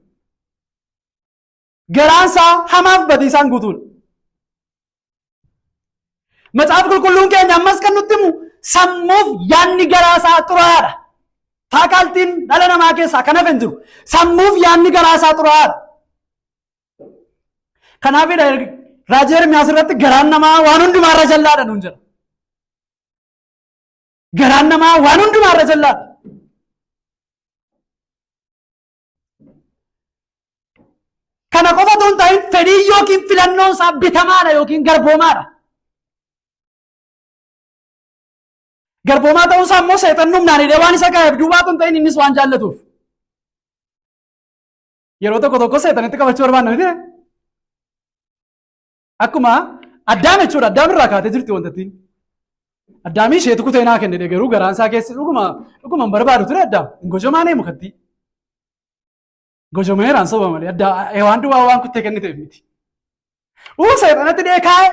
Garaan isaa hamaaf badiisaan guutuudha. Macaafa qulqulluun keenya ammas kan nutti himu sammuuf yaadni garaa isaa xuraa'aadha. Facultyn dhala namaa keessaa kan hafe hin jiru. Sammuuf yaadni garaa isaa xuraa'aadha. Kanaafidha raajii Ermiyaas irratti "Garaan namaa waan hundumaarra jallaadha" nuun jedha. Garaan namaa waan hundumaarra jallaadha. Kana qofa otoo hin ta'in, fedhii yookiin filannoon isaa bitamaadha yookiin garboomaadha. Garboomaa ta'uun isaa immoo seexanni humnaan hidhee waan isa kaa'eef duwwaa otoo hin ta'in, innis waan jaallatuuf. Yeroo tokko tokko seexanitti qabachuu barbaanna miti? Akkuma Addaam jechuudha. Addaam irraa kaatee jirti wantattiin. Addaamii isheetu kutee naa kenne, garuu garaan isaa keessi dhuguma dhuguma hin barbaadu ture Addaam. Hin gojomaanee mukattii. Gojomeeraan soba malee adda waan duwwaa waan kuttee kenniteef miti. Uu, seexanatti dhee kaa'e.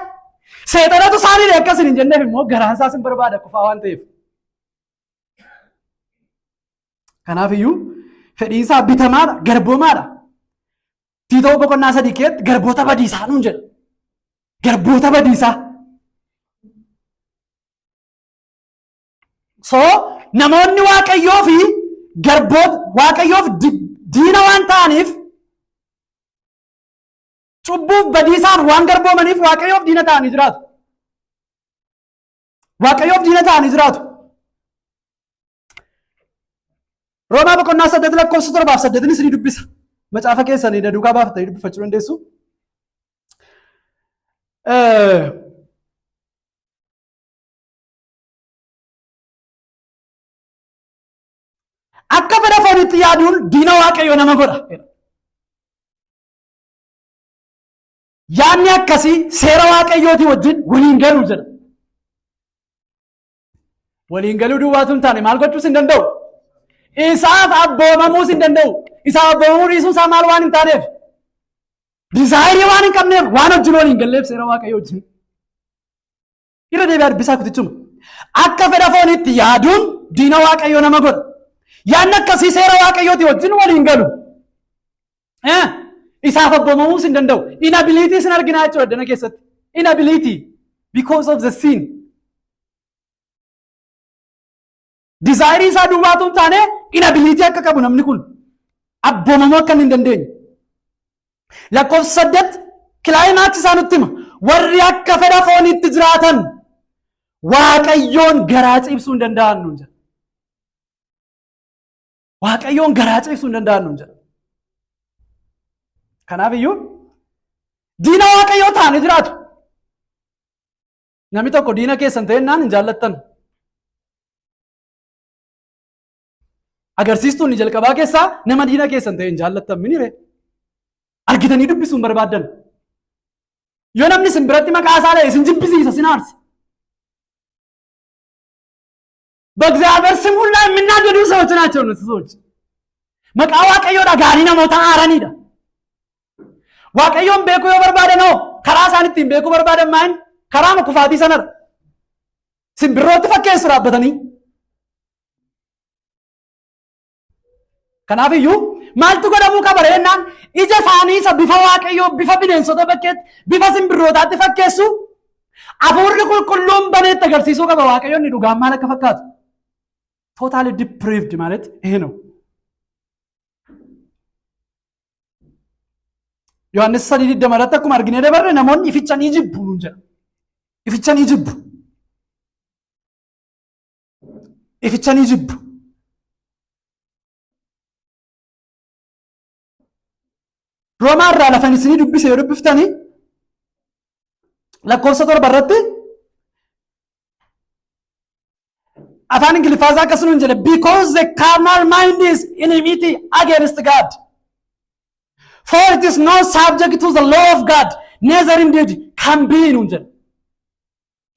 Seexanatu isaanii dhee akkasin hin jenneef immoo garaan isaas hin barbaada kufaa waan ta'eef. Kanaaf iyyuu fedhiin isaa bitamaadha, garboomaadha. Tiitoo boqonnaa 3 keessatti garboota badiisaa nuun jedha. Garboota badiisaa. So namoonni Waaqayyoo fi garboota Waaqayyoof diina waan ta'aniif, cubbuuf badiisaaf waan garboomaniif, Waaqayyoof diina ta'anii jiraatu. Waaqayyoof diina ta'anii jiraatu. Roomaa boqonnaa 8 lakkoofsa 7f 8 isinii dubbisa. Macaafa keessanii na duukaa baafatanii dubbifachuu dandeessu. "Akka fedha fooniitti yaaduun diina Waaqayyoo nama godha." "Yaadni akkasii seera Waaqayyootii wajjin waliin galuu" jedha. Waliin galuu duwwaatu hin taane, maal gochuus hin danda'u? Isaaf abboomamuus hin danda'u. Isaaf abboomamuu dhiisuun isaa maal waan hin taaneef? Desire waan hin qabneef waan wajjin waliin hin galleef seera Waaqayyoo wajjin. Irra deebi'aa dubbisaa kutichuma. Akka fedha fooniitti yaaduun diina Waaqayyoo nama godha. Yaadni akkasii seera Waaqayyooti wajjin waliin galu. Isaaf abboomamuus hin danda'u. Inability sin arginaa jechuudha addana keessatti. Inability because of the sin. Desire isaa duwwaatu hin taane, inability akka qabu namni kun abboomamuu akka hin dandeenye. Lakkoofsa 8 climax isaa nutti hima. Warri akka fedha fooniitti jiraatan Waaqayyoon garaa ciibsuu hin danda'an nuun jedha. Waaqayyoon garaa ciibsuu hin danda'an nuun jedha. Kanaaf iyyuu diina Waaqayyoo ta'anii jiraatu. Namni tokko diina keessan ta'ennaan hin jaallattan. Agarsiistuun inni jalqabaa keessaa nama diina keessan ta'e hin jaallattan minire. Argitanii dubbisuu hin barbaaddan. Yoo namni isin biratti maqaa isaa dha'e isin jibbisiisa, isin aarsa. በእግዚአብሔር ስም ሁላ የሚናደዱ ሰዎች ናቸው እነሱ ሰዎች። Maqaa Waaqayyoo dhaga'anii namoota aaranidha. Waaqayyoon beekuu yoo barbaadan hoo, karaa isaan ittiin beekuu barbaadan maal? Karaa kufaatii sanadha. Simbirrootti fakkeessu dhaabbatanii. Kanaaf iyyuu maaltu godhamuu qaba jennaan, ija isaanii isa bifa Waaqayyoo bifa bineensota bakkeetti, bifa simbirrootaatti fakkeessu hafuurri qulqulluun baneetti agarsiisuu qaba, Waaqayyoon inni dhugaan maal akka fakkaatu. Totally depraved ማለት ይሄ ነው። Yohaannis 3:20 irratti akkuma arginee dabarre, namoonni ificha ni jibbu nuun jedha. Ificha ni jibbu. Ificha ni jibbu. Roomaa irraa lafan isinii dubbise yoo dubbiftanii, lakkoofsa 7 irratti afaan Ingiliffaa isaa akkasuma hin jedhe: "Because the carnal mind is enmity against God, for it is not subject to the law of God, neither indeed can be" nuun jedhe.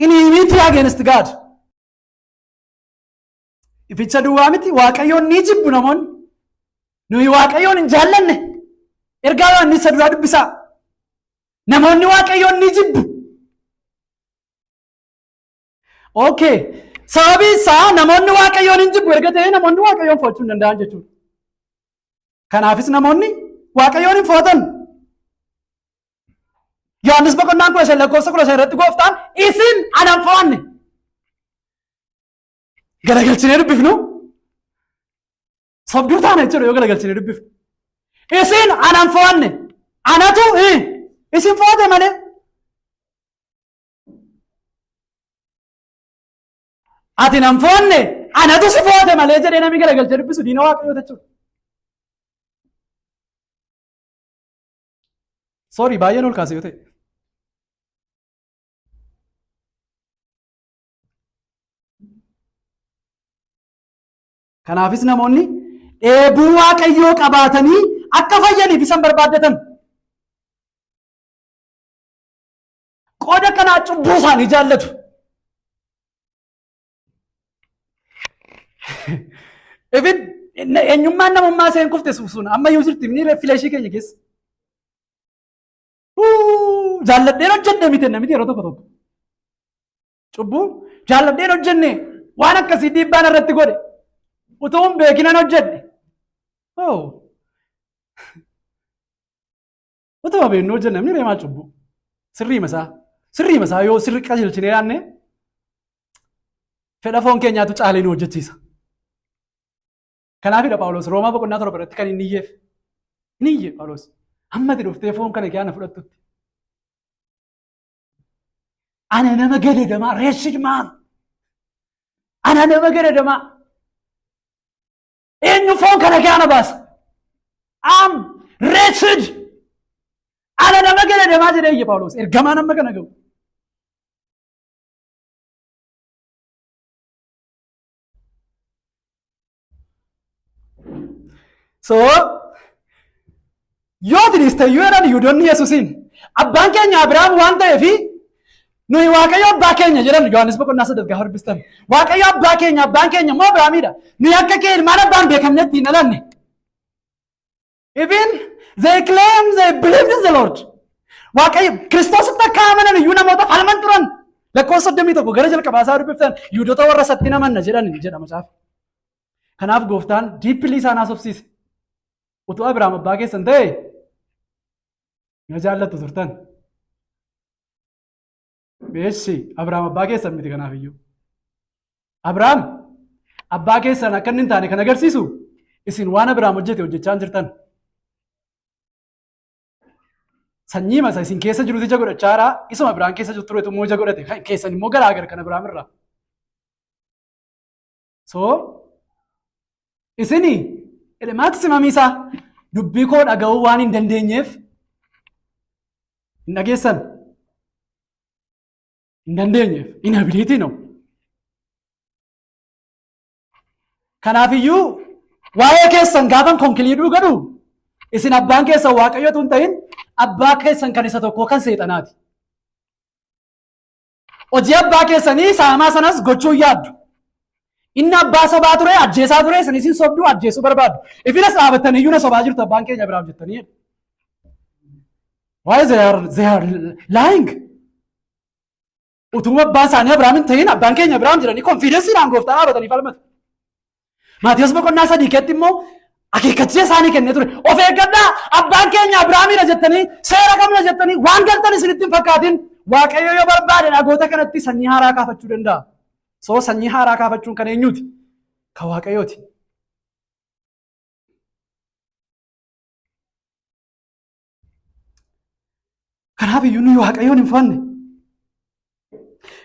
Enmity against God. Ificha duwwaa miti, Waaqayyoon ni jibbu namoonni. Nuyi Waaqayyoon hin jaallanne. Ergaa Yohaannis isa duraa dubbisaa. Namoonni Waaqayyoon ni jibbu. Okay. Sababii isaa namoonni Waaqayyoon hin jibbu erga ta'ee, namoonni Waaqayyoon fo'achuu hin danda'an jechuudha. Kanaafis namoonni Waaqayyoon hin fo'atan. Yohaannis boqonnaan 15 lakkoofsa 15 irratti Gooftaan isin anan fo'anne. Garagalchinee dubbifnu sobduu taana jechuudha yoo garagalchinee dubbifnu. Isin anan fo'anne, anatu isin fo'ate malee. Ati nan fo'anne, anatu si fo'ate malee jedhee namni garagalchee dubbisu diina Waaqayyoo jechuudha. Sorry, baay'een ol kaase yoo ta'e. Kanaafis namoonni dheebuu Waaqayyoo qabaatanii akka fayyaniif isan barbaaddatan. Qooda kanaa cubbuu isaanii jaallatu. Ifin eenyummaan namummaa isheen kufte sun ammayyuu jirti inni fleshii keenya keessa. Jaalladheen hojjedhe miti namiti yeroo tokko tokko. Cubbuu jaalladheen hojjenne, waan akkasii dhiibbaan irratti godhe, utuu hin beekinan hojjedhe. Oh. Utuma beeknu hojjenne namni reemaa cubbuu. Sirrii masaa. Sirrii masaa yoo sirri qajeelchinee yaadne, fedha foon keenyaatu caalee nu hojjechiisa. Kanaafidha Phaawulos Roomaa boqonnaa 7 irratti kan inni iyyeef. Inni iyye Phaawulos. Hamma ati dhuftee foon kana kee ana fudhattutti. Ana nama gadadamaa, wretched man. Ana nama gadadamaa. Eenyu foon kana kee ana baasa? I'm wretched. Ana nama gadadamaa jedhee iyye Phaawulos. Ergamaan amma kana ga'u. So, yoo tiriistayyuu jedhan Yihudoonni Yesuusiin, abbaan keenya Abiraam waan ta'eefi nuyi Waaqayyo abbaa keenya jedhan. Yohaannis boqonnaa 8 gaafa dubbistan. Waaqayyo abbaa keenya, abbaan keenya immoo Abiraamidha. Nuyi akka kee ilmaan abbaan beekamnetti hin dhalanne. Even they claim they believed in the Lord. Waaqayyo Kiristoositti akka amanan iyyuu namoota falman turan. Lakkoofsa 31 gara jalqabaa isaa dubbiftan Yihudoota warra isatti namanna jedhan jedha macaafa. Kanaaf gooftaan deeply isaan haasofsiise. Utuu Abiraam abbaa keessan ta'e na jaallattu turtan. Beessi Abiraam abbaa keessan miti kanaaf iyyuu. Abiraam abbaa keessan akka inni hin taane kan agarsiisu isin waan Abiraam hojjete hojjechaa hin jirtan. Sanyii masa isin keessa jirutu ija godhachaa jira. Isuma Abiraam keessa jiru turetu immoo ija godhate. Kan keessan immoo garaa gara kan Abiraam irraa. So isini maximum isaa dubbii koo dhaga'uu waan hin dandeenyeef hin dhageessan. Hin dandeenyeef inability no. Kanaafiyyuu waa'ee keessan gaafan conclude godhu isin abbaan keessan Waaqayyotu hin ta'in abbaa keessan kan isa tokkoo kan seexanaati. Hojii abbaa keessanii saamaa sanas gochuu hin yaaddu. Inni abbaa sobaa ture, ajjeesaa ture, isin isin sobduu ajjeesuu barbaaddu. Ifinas dhaabattanii iyyuu na sobaa jirtu abbaan keenya biraaf jettanii. Why they are lying? Utuu abbaan isaanii Abiraam hin ta'in abbaan keenya Abiraam jedhanii confidenceiidhaan gooftaa dhaabatanii falmatu. Maatiyus boqonnaa 3 keessatti immoo akeekkachiisa isaanii kennee ture. Of eeggadhaa, abbaan keenya Abiraamidha jettanii, seera qabna jettanii waan galtan isinitti hin fakkaatin. Waaqayyo yoo barbaade dhagoota kanatti sanyii haaraa kaafachuu danda'a. So sanyii haaraa kaafachuun kan eenyuuti? Kan Waaqayyooti. Kanaaf iyyuu nuyi Waaqayyoon hin fanne.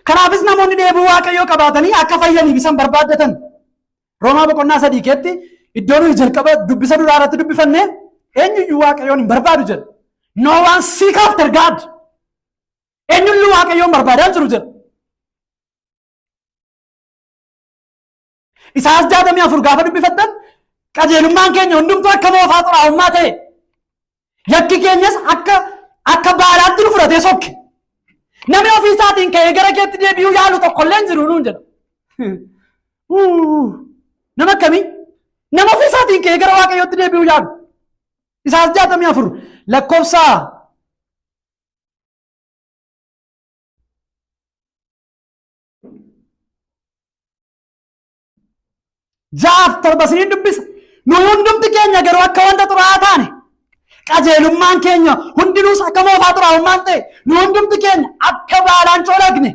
Kanaafis namoonni dheebuu Waaqayyoo qabaatanii akka fayyaniif isan barbaaddatan. Roomaa boqonnaa 3 keessatti iddoo nuyi jalqaba dubbisa duraa irratti dubbifanne eenyuyyuu Waaqayyoon hin barbaadu jedha. No one seek after God. Eenyuyyuu Waaqayyoon barbaadaa hin jiru jedha. Isaayyaas 64 gaafa dubbifattan qajeelummaan keenya hundumtuu akka moofaa xuraa'ummaa ta'e, yakki keenyas akka baalaatti nu fudhatee sokke. Namni ofii isaatiin ka'ee gara keetti deebi'uu yaalu tokkollee hin jiru nuun jedha. Nama akkamii? Nama ofii isaatiin ka'ee gara Waaqayyootti deebi'uu yaalu. Isaayyaas 64 lakkoofsa 6 fi 7 isiniin dubbisa. Nu hundumti keenya garuu akka wanta xuraa'aa taane, qajeelummaan keenya hundinuus akka moofaa xuraa'ummaan ta'e, nu hundumti keenya akka baalaan coolagne,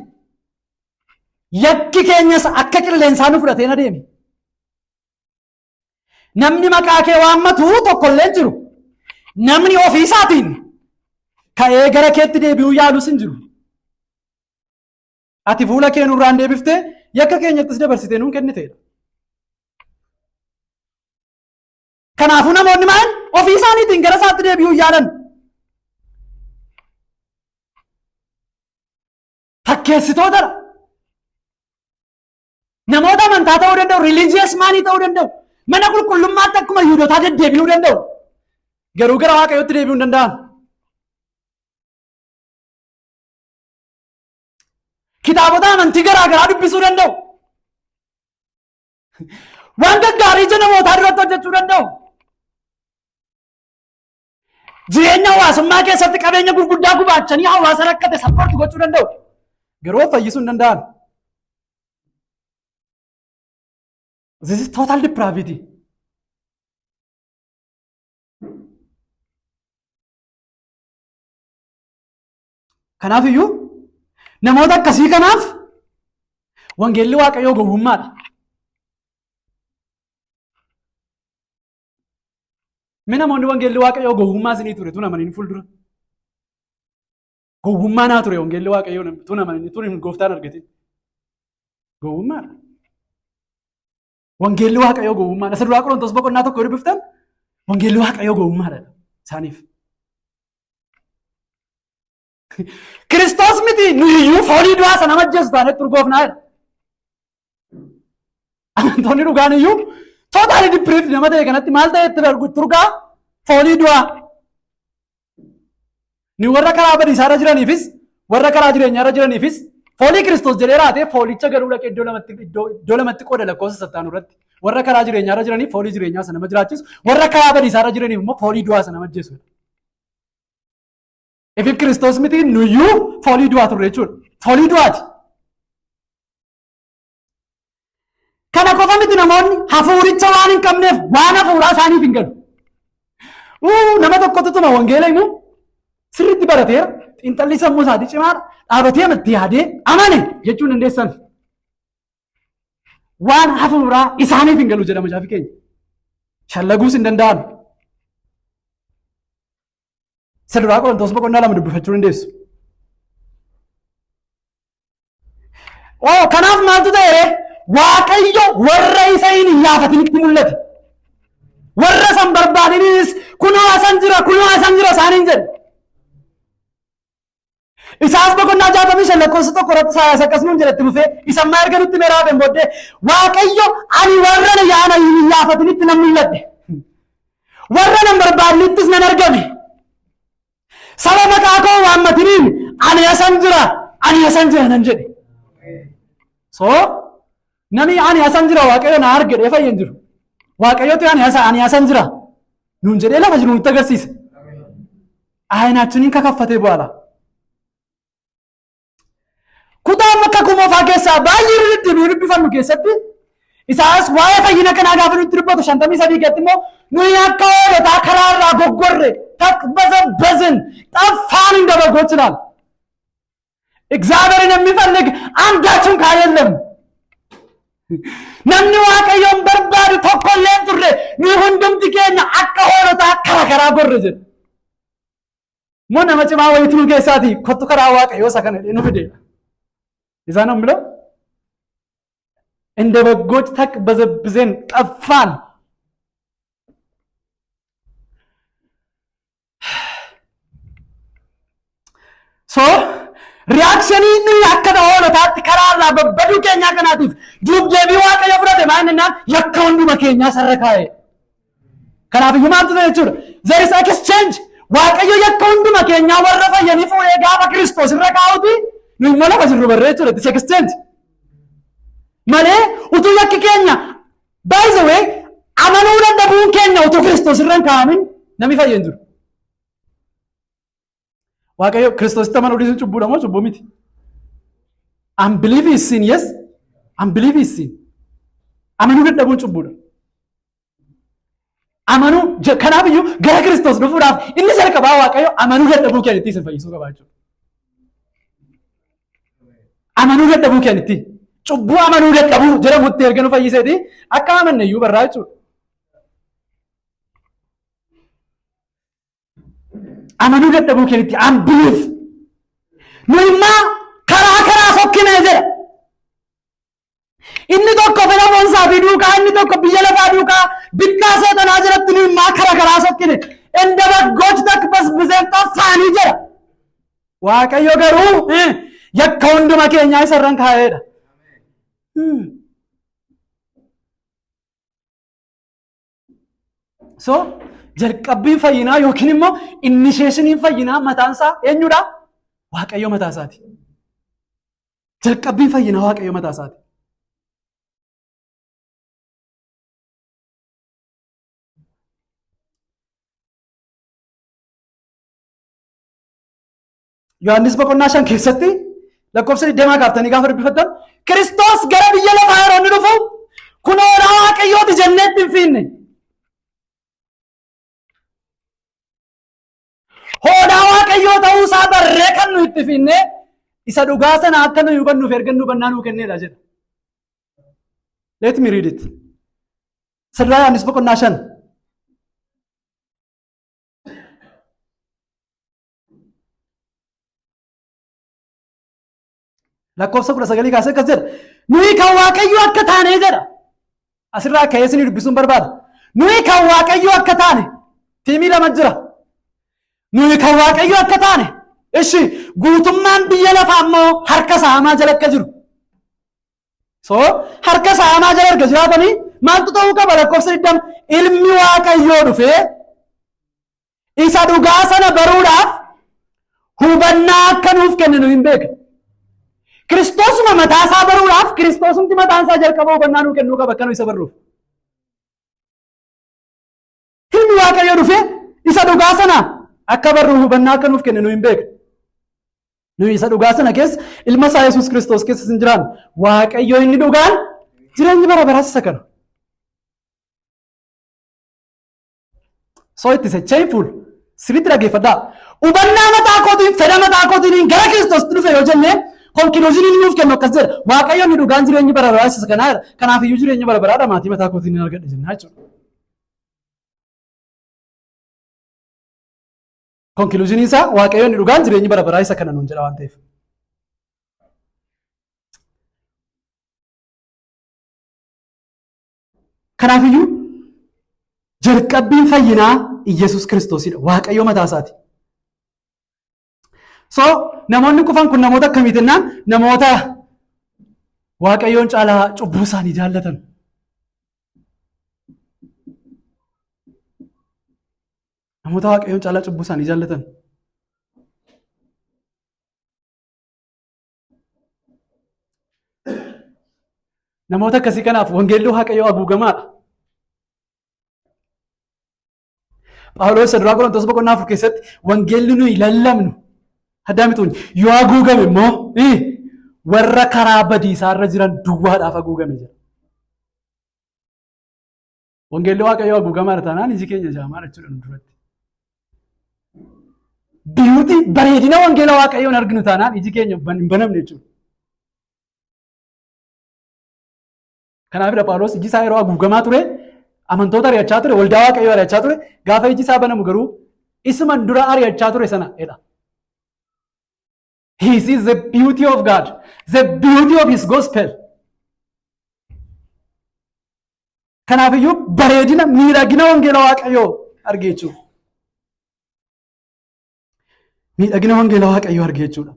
yakki keenyas akka qilleensaa nu fudhatee adeeme. Namni maqaa kee waammatu tokkollee hin jiru. Namni ofii isaatiin ka'ee gara keetti deebi'uu yaalus hin jiru. Ati fuula kee nurraan deebiftee yakka keenyattis dabarsitee nuun kenniteedha. Kanaafuu namoonni maal ofii isaaniitiin gara isaatti deebi'uu yaalan. Fakkeessitootadha. Namoota amantaa ta'uu danda'u, religious maanii ta'uu danda'u, mana qulqullummaatti akkuma Yihuudootaa deddeebi'uu danda'u. Garuu gara Waaqayyootti deebi'uu hin danda'an. Kitaabota amantii garaa garaa dubbisuu danda'u. Waan gaggaarii ija namootaa duratti hojjechuu danda'u. Jireenya hawaasummaa keessatti qabeenya gurguddaa gubaachanii hawaasa rakkate support gochuu danda'u. Garuu of fayyisuu hin danda'an. This is total depravity. Kanaaf iyyuu namoota akkasii kanaaf wangeelli Waaqayyoo gowwummaadha. Mee namoonni wangeelli Waaqayyoo gowwummaa isinii ture tun amaniin fuuldura. Gowwummaa naa ture wangeelli Waaqayyoo tun amaniin tun hin gooftaan argatin. Gowwummaadha. Wangeelli Waaqayyoo gowwummaadha. Isa duraa Qorontos boqonnaa 1 yoo dubbiftan wangeelli Waaqayyoo gowwummaadha isaaniif. Kiristoos miti, nuyi iyyuu foolii du'aa sana nama ajjeesu taanetti urgoofnaa jedha. Amantoonni dhugaan iyyuu totally depraved nama ta'e kanatti maal ta'e itti turgaa foolii du'aa. Ni warra karaa badiisaarra jiraniifis warra karaa jireenyaarra jiraniifis foolii Kiristoos jedhee raatee foolicha garuu dhaqee iddoo lamatti qooda lakkoofsa sattaanu irratti. Warra karaa jireenyaarra jiraniif foolii jireenyaa sana nama jiraachisu, warra karaa badiisaarra jiraniif immoo foolii du'aa sana nama ajjeesu. Ifi Kiristoos miti, nuyyuu foolii du'aa turre jechuudha. Foolii du'aati. Kana qofa miti, namoonni hafuuricha waan hin qabneef waan hafuuraa isaaniif hin galu. Nama tokkotu tuma wangeela himu sirriitti barateera. Xiinxalli sammuu isaatii cimaadha. Dhaabatee itti yaadee amane jechuun dandeessan. Waan hafuuraa isaaniif hin galu jedhama jaafi keenya. Shallaguus hin danda'an. Isa duraa Qorontoos boqonnaa 2 dubbifachuu dandeessu. Oo, kanaaf maaltu ta'e? Waaqayyo warra isa hin iyyaafatinitti mul'ate. Warra isan barbaadiniis kunoo asan jira, kunoo asan jira isaaniin jedhe. Isaas boqonnaa 65 lakkoofsa 1 irratti Isaayyaas akkasuma jedhatti fufee isa ammaa erga nutti meraafeen booddee Waaqayyo ani warra na yaana hin iyyaafatinitti nan mul'adhe. Warra nan barbaadnittis nan argame. Saba maqaa koo waammatiniin ani asan jira, ani asan jira nan jedhe. So namni ani asan jira, Waaqayyo na arge dhee fayyan jiru. Waaqayyotu ani asan jira nuun jedhee lafa jiru nutti agarsiise. አይናችንን ከከፈተ በኋላ kutaa Kakuu Moofaa keessaa baay'ee irra deddeebi'ee dubbifannu keessatti Isaas waa'ee fayyina kanaa gaafa nutti dubbatu 53 keessatti immoo nuyi akka hoolotaa karaa irraa goggorre, ተቅበዘበዝን፣ ጠፋን እንደ በጎች ይላል። እግዚአብሔርን የሚፈልግ አንዳች እንኳን የለም። Namni Waaqayyoon barbaadu tokkollee hin turre, nuyi hundumti keenya akka hoolotaa karaa karaa gorre jedhu. Moo nama cimaa wayiitu nu keessaati kottu karaa Waaqayyoo isa kana jedhee nu fideedha. Isaan ነው የሚለው እንደ በጎች ተቅበዘብዘን ጠፋን። So reactionii nuyi akka hoolotaatti karaa irraa babbaduu keenyaa kanaatiif duub deebii Waaqayyo fudhate maal jennaan yakka hunduma keenyaa sarara kaa'e. Kanaaf iyyuu maaltu ta'e jechuudha? There is exchange. Waaqayyo yakka hunduma keenyaa warra fayyanii fuudhee gaafa Kiristoos irra kaa'uti nuyi immoo lafa jirru barree jechuudha. It is exchange. Malee utuu yakki keenya, by the way, amanuu dadhabuun keenya utuu Kiristoos irra hin kaa'amin namni fayya hin jiru. Waaqayyo Kiristoositti amanuu dhiisuun cubbuudha moo cubbuu miti? Unbelief is sin, yes. Unbelief is sin. Amanuu dadhabuun cubbuudha. Amanuu kanaaf iyyuu gara Kiristoos dhufuudhaaf inni jalqabaa Waaqayyo amanuu dadhabuu keenya itti isin fayyisuu qaba jechuudha. Amanuu dadhabuu keenya itti cubbuu amanuu dadhabuu jedhamutti erga nu fayyiseeti akka amanne iyyuu barraa jechuudha. Amanuu dadhabuu keenya unbelief. Nu immoo karaa karaa sokkinee jedha. Inni tokko fedha foonsaa fi duukaa, inni tokko biyya lafaa duukaa, bittaa seexanaa jalatti nu immoo karaa karaa sokkine. እንደ በጎች ተቅበዝብዘን ጠፋን jedha. Waaqayyo garuu yakka hunduma keenyaa isarran kaa'eedha. So jalqabbiin fayyinaa yookiin immoo initiationiin fayyinaa mataan isaa eenyudha? Waaqayyo mataa isaati. Jalqabbiin fayyinaa Waaqayyo mataa isaati. Yohaannis boqonnaa 5 keessatti lakkoofsa 20 kaaftanii gaafa dubbifattan Kiristoos gara biyya lafaa yeroo inni dhufu kun hoolaa Waaqayyooti jennee itti hin fiinne. Hoolaa Waaqayyoo ta'uu isaa barree kan nu itti fiinne isa dhugaa sana akka nuyi hubannuuf erga nu hubannaa nuu kenneedha jedha. Let me read it. Sirraa Yohaannis boqonnaa 5. Lakkoofsa 19 kaasee akkas jedha. Nuyi kan Waaqayyoo akka taane jedha. Asirraa ka'ee isinii dubbisuun barbaada. Nuyi kan Waaqayyoo akka taane tiimii lama jira. Nuyi kan Waaqayyoo akka taane ishi guutummaan biyya lafaa immoo harka isaa hamaa jala akka jiru. So harka isaa hamaa jala erga jiraatanii maaltu ta'uu qaba? Lakkoofsa 20, ilmi Waaqayyoo dhufee isa dhugaa sana baruudhaaf hubannaa akka nuuf kenne nu hin beekne. Kiristoosuma mataa isaa baruudhaaf Kiristoosumti mataan isaa jalqaba hubannaa nuu kennuu qaba akka nu isa barruuf. Ilmi Waaqayyoo dhufee isa dhugaa sana Akka barru hubannaa akka nuuf kenne nu hin beeknu. Nuyi isa dhugaa sana keessa ilma isaa Yesuus Kiristoos keessa hin jiraannu. Waaqayyo inni dhugaan jireenyi bara baraas isa kana. So it is a shameful. Sirriitti dhaggeeffadhaa. Hubannaa mataa kootiin, fedha mataa kootiin gara Kiristoositti dhufe yoo jenne, conclusion inni nuuf kennu akkas jedha. Waaqayyo inni dhugaan jireenyi bara baraas isa kanaa jedha. Kanaaf iyyuu jireenya bara baraa dhamaatii mataa kootiin hin argadhe jenna jechuudha. Conclusion isaa Waaqayyo inni dhugaan jireenyi bara baraa isa kana nuun jedha waan ta'eef. Kanaafiyyuu jalqabbiin fayyinaa Iyyasuus Kiristoosidha. Waaqayyo mataa isaati. So namoonni kufan kun namoota akkamiiti jennaan, namoota Waaqayyoon caalaa cubbuu isaanii jaallatan. Namoota Waaqayyoon caalaa cubbuu isaanii jaallatan. Namoota akkasii kanaaf wangeelli Waaqayyoo haguugamaadha. Phaawulos isa duraa Qorontos boqonnaa 4 keessatti wangeelli nuyi lallabnu addaamituun yoo haguugame immoo warra karaa badiisaa irra jiran duwwaadhaaf haguugame jedha. Wangeelli Waaqayyoo haguugamaadha taanaan iji keenya jaamaadha jechuudha nu duratti. Beauty, bareedina wangeela Waaqayyoon arginu taanaan iji keenya hin banamne jechuudha. Kanaafidha Phaawulos iji isaa yeroo haguugamaa ture, amantoota ari'achaa ture, waldaa Waaqayyoo ari'achaa ture, gaafa iji isaa banamu garuu isuman dura ari'achaa ture sana jedha. He sees the beauty of God, the beauty of his gospel. Kanaafiyyuu bareedina, miidhagina wangeela Waaqayyoo arge jechuudha. Miidhagina wangeela Waaqayyoo arge jechuudha.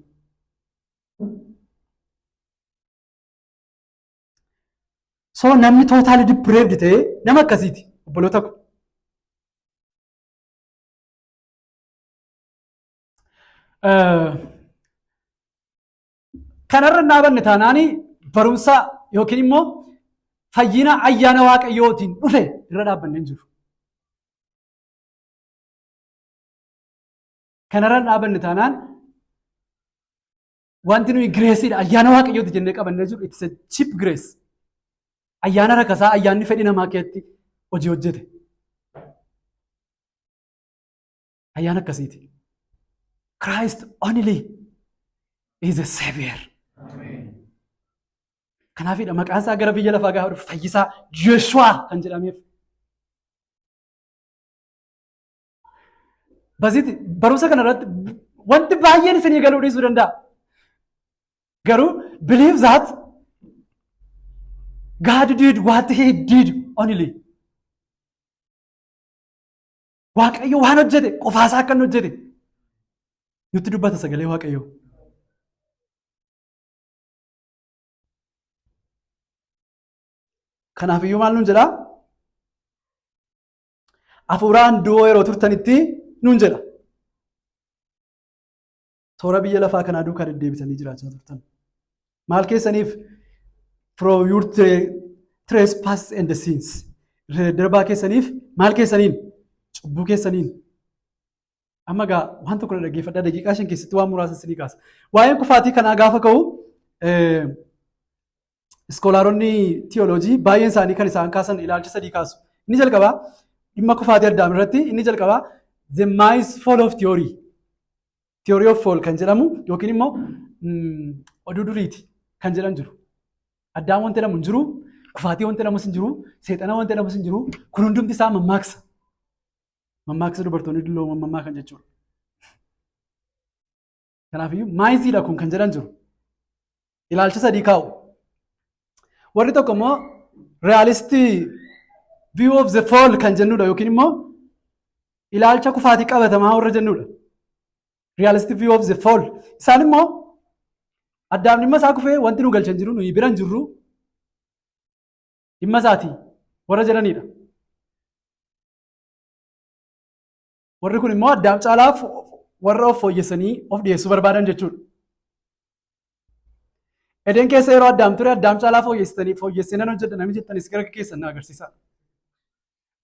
So namni totally depraved ta'e nama akkasiiti, obboloota ko. Kanarra hin dhaabanne taanaani barumsa yookiin immoo fayyina ayyaana Waaqayyootiin dhufe irra dhaabbanne hin jiru. Kanarra hin dhaabanne taanaan wanti nuyi graceiidha, ayyaana Waaqayyooti jennee qabannee jiru, it's a cheap grace. Ayyaana rakasaa, ayyaanni fedhii namaa keessatti hojii hojjete. Ayyaana akkasiiti. Christ only is a savior. Kanaafidha maqaan isaa gara biyya lafaa gaafa dhufu fayyisaa Yeshua kan jedhameef. Basiiti barumsa kana irratti wanti baay'een isinii galuu dhiisuu danda'a. Garuu believe that God did what he did only. Waaqayyo waan hojjete qofaasaa akka inni hojjete nutti dubbata sagalee Waaqayyoo. Kanaaf iyyuu maal nuun jedhaa? Hafuuraan du'oo yeroo turtanitti nuun jedha. Toora biyya lafaa kanaa duukaa deddeebisanii jiraachaa turtan. Maal keessaniif? From your trespass and sins. Darbaa keessaniif, maal keessaniin? Cubbuu keessaniin. Amma gaa waan tokko na dhaggeeffadhaa, daqiiqaa 5 keessatti waan muraasa isinii kaasa. Waa'een kufaatii kanaa gaafa ka'u scholaronni tiyooloojii baay'een isaanii kan isaan kaasan ilaalcha sadii kaasu. Inni jalqabaa dhimma kufaatii Addaam irratti inni jalqabaa the myth fall of theory. Theory of fall kan jedhamu yookiin immoo oduu duriiti kan jedhan jiru. Addaam wanti jedhamu hin jiru, kufaatii wanti jedhamus hin jiru, seexana wanti jedhamus hin jiru. Kun hundumti isaa mammaaksa. Mammaaksa dubartoonni dullooman mammaakan jechuudha. Kanaafiyyuu mythiidha kun kan jedhan jiru. Ilaalcha sadii kaa'u. Warri tokko immoo realistic view of the fall kan jennudha yookiin immoo ilaalcha kufaatii qabatamaa warra jennudha. Realistic view of the fall. Isaan immoo Addaam dhimma isaa kufee wanti nu galchan jiru, nuyi bira hin jirru, dhimma isaati warra jedhanidha. Warri kun immoo Addaam caalaaf warra of fooyyessanii of dhiyeessuu barbaadan jechuudha. Edeen keessa yeroo Addaam ture Addaam caalaa fooyyessitanii fooyyessinaan hojjedha namni jettanis gara keessan na agarsiisa.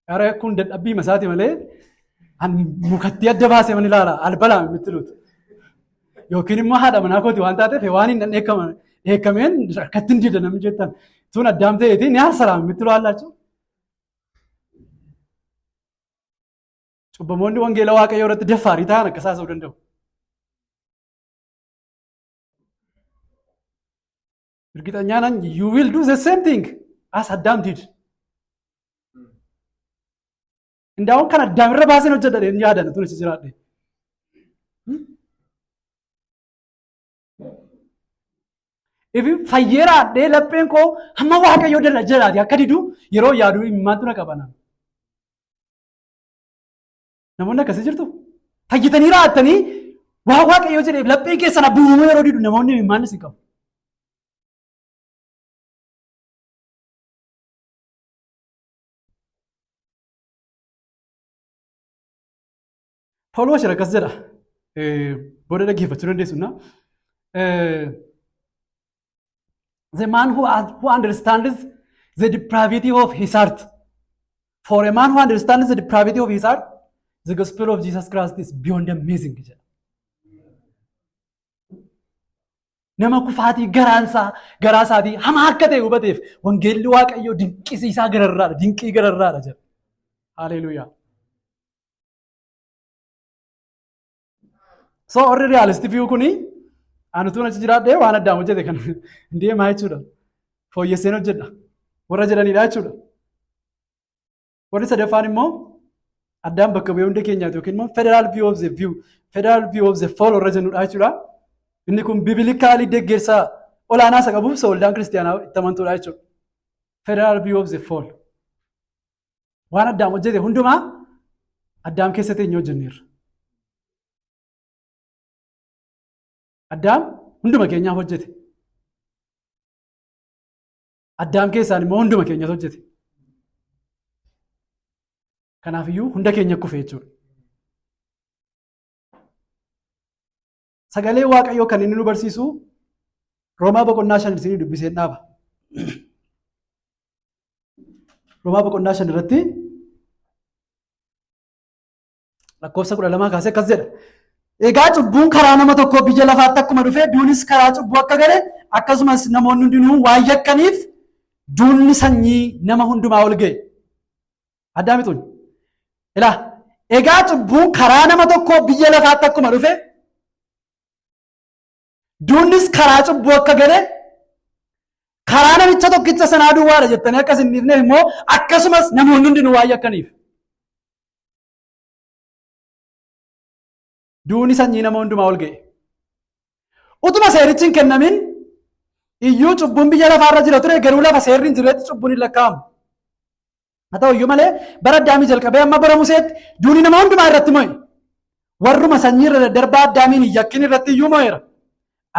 Gara kun dadhabbii masaati malee An mukatti adda baasee man ilaala albalaa የምትሉት yookiin immoo haadha manaa kooti waan taateef waan hin dheekkameen harkatti hin dida namni jettan tun addaam ta'eeti ni አልሰራም የምትሉ አላችሁ። Cubbamoonni wangeela Waaqayyoo irratti daffaarii ta'an akkas haasa'uu danda'u. እርግጠኛ ነኝ you will do the same thing as Adam did. Ndaa'uun kan Addaam irra baaseen hojjedha jedheen yaadan tun achi jiraadhe. Ifi fayyeeraadhee lapheen koo hamma Waaqayyoo jalaati akka didu yeroo yaadu imimmaantu na qaba. Namoonni akkasii jirtu. Fayyitanii raa'attanii waa Waaqayyoo jedheef lapheen keessan abbuumamuu yeroo didu namoonni imimmaan isin qabu. Paul Washer akkas jedha. Booda dhaggeeffachuu dandeessu na. The man who understands the depravity of his heart. For a man who understands the depravity of his heart, the gospel of Jesus Christ is beyond amazing jedha. Nama kufaatii garaa isaatii hamaa akka ta'e hubateef wangeelli Waaqayyoo dinqisiisaa gararraadha, dinqii gararraadha jedha. Haleluuyaa. So warri realist view kuni ani utuun achi jiraadhee waan Addaam hojjete kan hin deemaa jechuudha. Fooyyesseen hojjedha. Warra jedhanidha jechuudha. Warri sadaffaan immoo Addaam bakka bu'ee hunda keenyaati yookiin immoo federal view of the fall warra jennudha jechuudha. Inni kun biblically deeggarsa olaanaa isa qabuuf waldaan kiristiyaanaa itti amantuudha jechuudha. Federal view of the fall. Waan Addaam hojjete hundumaa Addaam keessa teenyee hojjenneerra. Addaam hunduma keenyaaf hojjete. Addaam keessaan immoo hunduma keenyatu hojjete. Kanaafiyyuu hunda keenya kufe jechuudha. Sagalee Waaqayyoo kan inni nu barsiisu Roomaa boqonnaa 5 isinii dubbiseen dhaaba. Roomaa boqonnaa 5 irratti lakkoofsa 12 kaasee akkas jedha. Egaa cubbuun karaa nama tokkoo biyya lafaatti akkuma dhufe, duunis karaa cubbuu akka gale, akkasumas namoonni hundinuu waan yakkaniif duunni sanyii nama hundumaa ol ga'e. Addaamituun. Ilaa, egaa cubbuun karaa nama tokkoo biyya lafaatti akkuma dhufe, duunnis karaa cubbuu akka gale, karaa namicha tokkicha sanaa duwwaadha jettanii akkas hin dhiifneef immoo akkasumas namoonni hundinuu waan yakkaniif. Duuni sanyii nama hundumaa ol ga'e. Utuma seerichi hin kennamin iyyuu cubbuun biyya lafaarra jira ture, garuu lafa seerri hin jirretti cubbuun hin lakkaa'amu. Haa ta'u iyyuu malee bara Addaamii jalqabee amma bara Museetti duuni nama hundumaa irratti mo'e. Warruma sanyii irra daddarbaa Addaamiin hin yakkin irratti iyyuu mo'eera.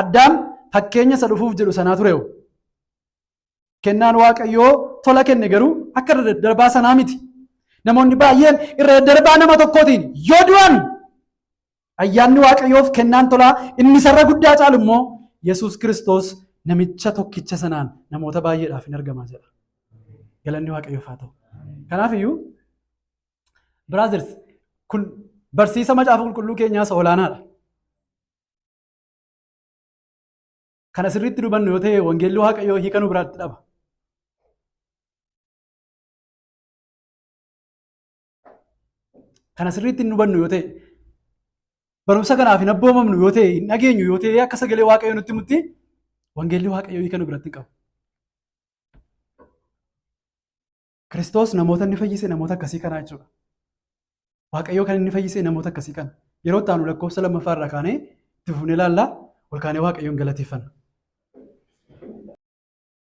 Addaam fakkeenya isa dhufuuf jedhu sanaa ture. Kennaan Waaqayyoo tola kenne garuu akka irra daddarbaa sanaa miti. Namoonni baay'een irra daddarbaa nama tokkootiin yoo du'an, ayyaanni Waaqayyoof kennaan tolaa inni sarara guddaa caalu immoo Yesuus Kiristoos namicha tokkicha sanaan namoota baay'eedhaaf hin argama jedha. Galanni Waaqayyoof haa ta'u. Kanaaf iyyuu, brothers, kun barsiisa macaafa qulqulluu keenyaa isa olaanaadha. Kana sirriitti dubannu yoo ta'e wangeelli Waaqayyoo hiika nu biraatti dhaba. Kana sirriitti hin hubannu yoo ta'e, barumsa kanaaf hin abboomamnu yoo ta'e, hin dhageenyu yoo ta'e, akka sagalee Waaqayyoo nutti himutti wangeelli Waaqayyoo hiika nu biratti hin qabu. Kiristoos namoota inni fayyise namoota akkasii kanaa jechuudha. Waaqayyoo kan inni fayyise namoota akkasii kana. Yeroo itti aanu lakkoofsa lammaffaa irraa kaanee itti fufnee ilaallaa, ol kaanee Waaqayyoon galateeffanna.